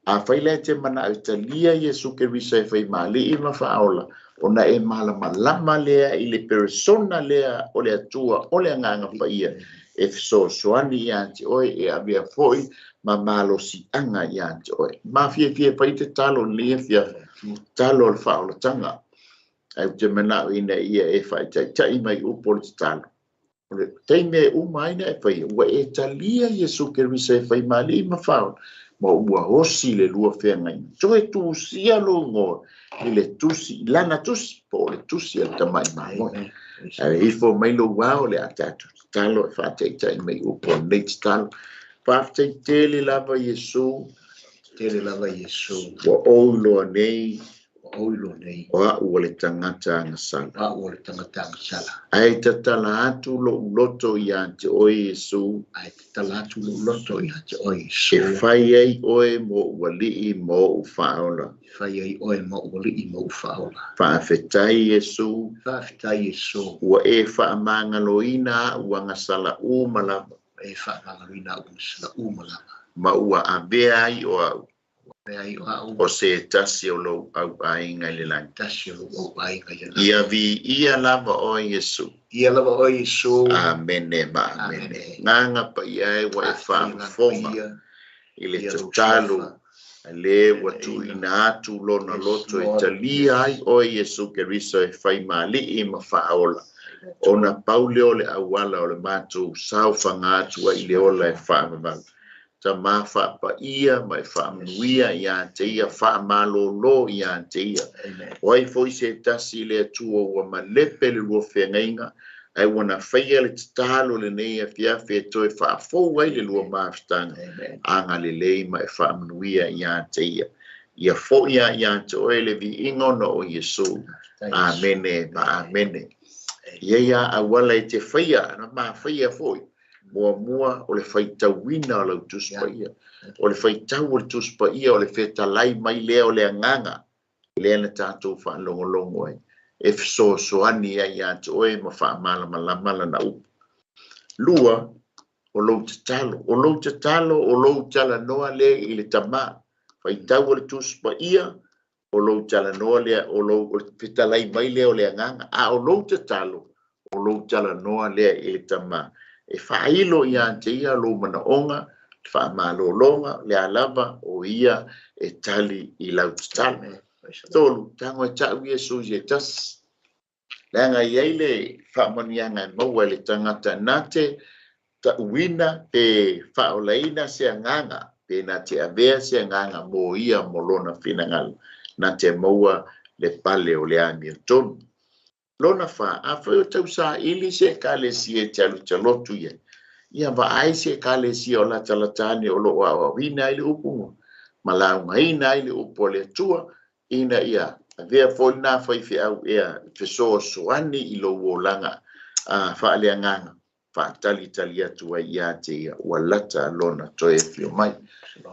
Afai lea te manao e talia Iesu Keriso e fai ma alii ma faaola, ona e malamalama lea i le persona lea o le Atua o le agaga paia, e fesoasoani ia te oe, e avea foi ma malosiaga ia te oe. Ma fiafia fai te talo lenei afiafi, talo o le faaolataga. Ae ou te manao ina ia e faataita'i mai upu o le tatalo. O le taimi e uma ai na e faia, ua e talia Iesu Keriso e fai ma alii ma faaola, ma ua osi le lua feagaiga. Toe tusia lou igoa i le tusi, lana tusi, po o le tusi a le tamai mamoe. Ae ifo mai lou ao le a tatou tatalo e faataita'i mai upu o lenei tatalo. Faafetai tele lava Iesu. Tele lava Iesu. Ua ou iloa nei. Ua ou iloa nei. O a'u o le tagata agasala. A'u o le tagata agasala. Ae tatala atu lo'u loto ia te oe Iesu. Ae tatala atu lo'u loto ia te oe Iesu. E fai ai oe mo ou alii ma ou faaola. E fai ai oe mo ou alii ma ou faaola. Faafetai Iesu. Faafetai Iesu. Ua e faamagaloina a'u agasala uma lava. E faamagaloina a'u agasala uma lava. Ma ua avea ai o a'u. O O se tasi o lou auaiga i le lagi. Tasi o lou auaiga i le lagi. Ia viia lava oe Iesu. Ia lava oe Iesu. Amene ma amene. Agaga paia e ua e faafofoga i le tatalo a le ua tuuina atu lona loto e talia ai oe Iesu Keriso e fai ma alii ma faaola. Ona pau lea o le auala o le matou saofaga atu ai i le ola e faavavau. Tamā faapaia ma e faamanuia ia te ia, faamalōlō ia te ia. O ai foi se tasi i le Atua ua malepe le lua feagaiga, ae ua na faia le tatalo lenei afiafi e toe faafou ai le lua mafutaga. Agalelei ma e faamanuia ia te ia. Ia fo'i a ia te oe le viiga ona o Iesu. Amene ma amene. Ia ia auala e te faia, na mafaia foi. Muamua o le faitauina o lau Tusi Paia. O le faitau o le Tusi Paia o le fetalai mai lea o le agaga, lea na tātou faalogologo ai. E fesoasoani ai ia te oe ma faamalamalama lana upu. Lua, o lou tatalo. O lou tatalo, o lou talanoa lea i le tamā. Faitau o le Tusi Paia, o lou talanoa lea, o lou fetalai mai lea o le agaga. A o lou tatalo, o lou talanoa lea i le tamā. E faailo ia te ia lou manaoga, le faamalōlōga, le alava o ia e tali i lau tatalo. Tolu, tago e ta'u Iesu i se tasi. Leaga i ai le faamanuiaga e maua e le tagata na te ta'uina pe faaolaina se agaga, pe na te avea se agaga mo ia mo lona finagalo, na te maua le pale o le amiotonu. Lona fa, afai o tausaili se ekalesia e te alu talotu ia. Ia vaai se ekalesia o latalata ane o loo aoaoina ai le upu ma laugaina ai le upu a le Atua, ina ia avea foi lena faifeau ea fesoasoani i lou olaga faaleagaga, faatalitali atu ai ia te ia ua lata lona toe afio mai.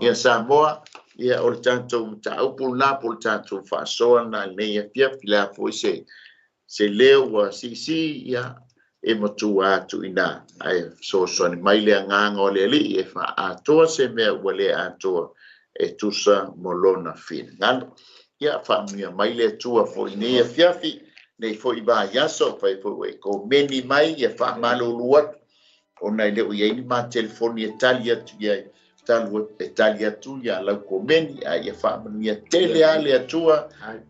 Ia Samoa, ia o le tatou mataupu lena po o le tatou faasoa lena i lenei afiafi, le a foi se leo ua siisii, ia e matua atu i ina, ae fesoasoani mai le agaga o le Alii e faaatoa se mea ua le atoa e tusa mo lona finagalo. Ia faamanuia mai le Atua foi nei afiafi, nei foi vaiaso, fai foi ua e komeni mai, ia faamalulu atu, ona e le o i ai ni ma telefoni e tali atu i ai. Talu e tali atu ia lau komeni a ia faamanuia tele a le Atua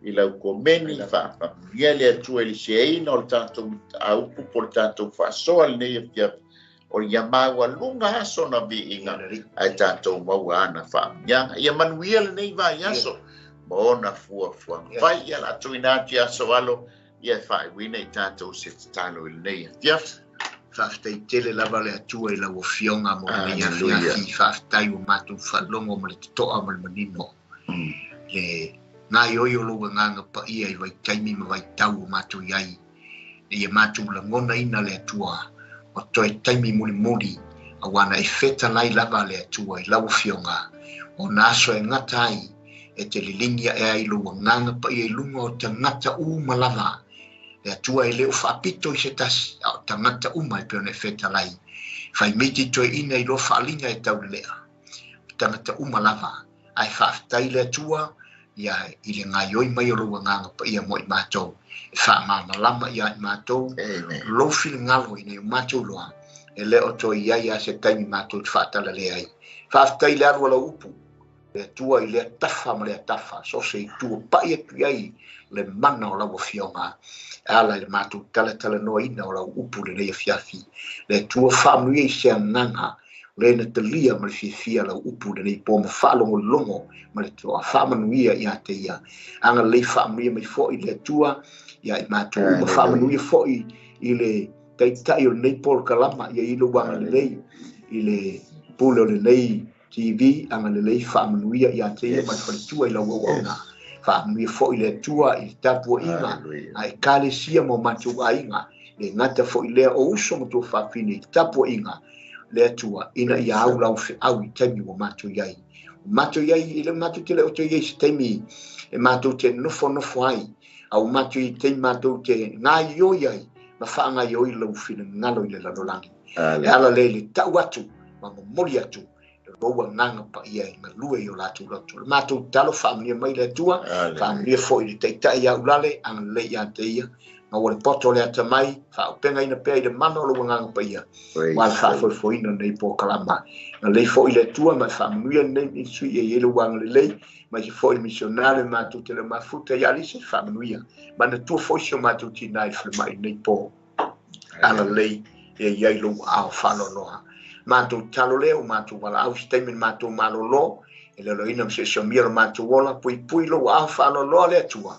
i lau komeni faamanuia le Atua i le seaina o le tatou aupu po le tatou faasoa lenei afiafi o ia maualuga aso na viiga ae tatou maua ana faamanuiaga. Ia manuia lenei vaiaso ma ona fuafuaga fai ia la tuuina atu i aso alo ia e faaiuina i tatou se tatalo i lenei afiafi. Faafetai tele lava le Atua i lau afioga mo lenei afiafi. Faafetai ua matou faalogo ma le totoa ma le manino. Le gaoioi o lou agaga paia i vaitaimi ma vaitau o matou i ai. Ia matou lagonaina le Atua o toe taimi mulimuli auā na e fetalai lava le Atua i lau afioga o na aso e gata ai e te liligi ae ai lou agaga paia i luga o tagata uma lava. Le Atua e le o faapito i se tasi, a o tagata uma e pei ona e fetalai. Faimiti toeaina i loa faaliga e taulelea. O tagata uma lava, ae faafetai le Atua ia i le gaoioi mai o lou agaga paia mo i matou. E faamalamalama ia i matou lou finagalo ina ia matou iloa, e le o toe i ai lava se taimi matou te faatalale ai. Faafetai i le alu a lau upu, le Atua i lea tafa ma lea tafa, so o se itu o pai atu i ai le mana o lau afioga, e ala i le matou talatalanoaina o lau upu lenei afiafi. Le Atua faamanuia i se agaga o le na talia ma le fiafia lau upu lenei po ma faalogologo ma le toa faamanuia ia te ia. Agalelei faamanuia mai foi le Atua ia i matou uma, faamanuia foi i le taitai o lenei polokalama ia i lou agalelei i le pule o lenei TV, agalelei faamanuia ia te ia ma le faletua i lau auauna. Faamanuia foi le Atua i le tapuaiga a ekalesia ma o matou aiga, le gata foi lea o uso ma tuafafine i le tapuaiga le Atua ina ia au lau feau i taimi ua matou i ai. Matou i ai i le matou te le o toe i ai se taimi e matou te nofonofo ai, a ua matou i taimi matou te gaoioi ai ma faagaoioi lau finagalo i le lalolagi. E ala lea i le tau atu ma momoli atu lou agaga paia i galue i o latou loto. Le matou tatalo faamanuia mai le Atua, faamanuia foi i le taitai ia Ulale, agalelei ia te ia, maua le poto o le atamai, faaupegaina pea i le mana o lou agaga paia, ua le faafoefoeina lenei polokalama. Agalelei foi le Atua ma e faamanuia lenei ministry ia i ai lou agalelei, mai se foi misionare matou te le mafuta ia Alise, faamanuia. Manatua foi si o matou tina i le falemai lenei po. Agalelei ia i ai lou aao faaloaloa. Matou tatalo lea ua matou valaau se taimi na matou malolo, e leoloina ma seosiomia lo matou ola, puipui lou aao faaloaloa le Atua,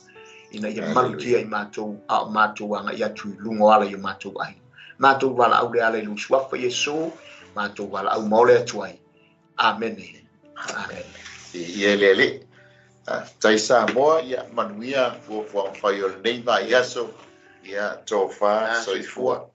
ina ia malutia i matou, a o matou agai atu i luga o ala i o matou aiga. Matou valaau le ala i lou suafa Iesu, matou valaau ma ole atu ai. Amene. Amene. Ia le Alii. Tai Samoa, ia manuia fuafuaga fai o lenei vaiaso, ia tofa soifua.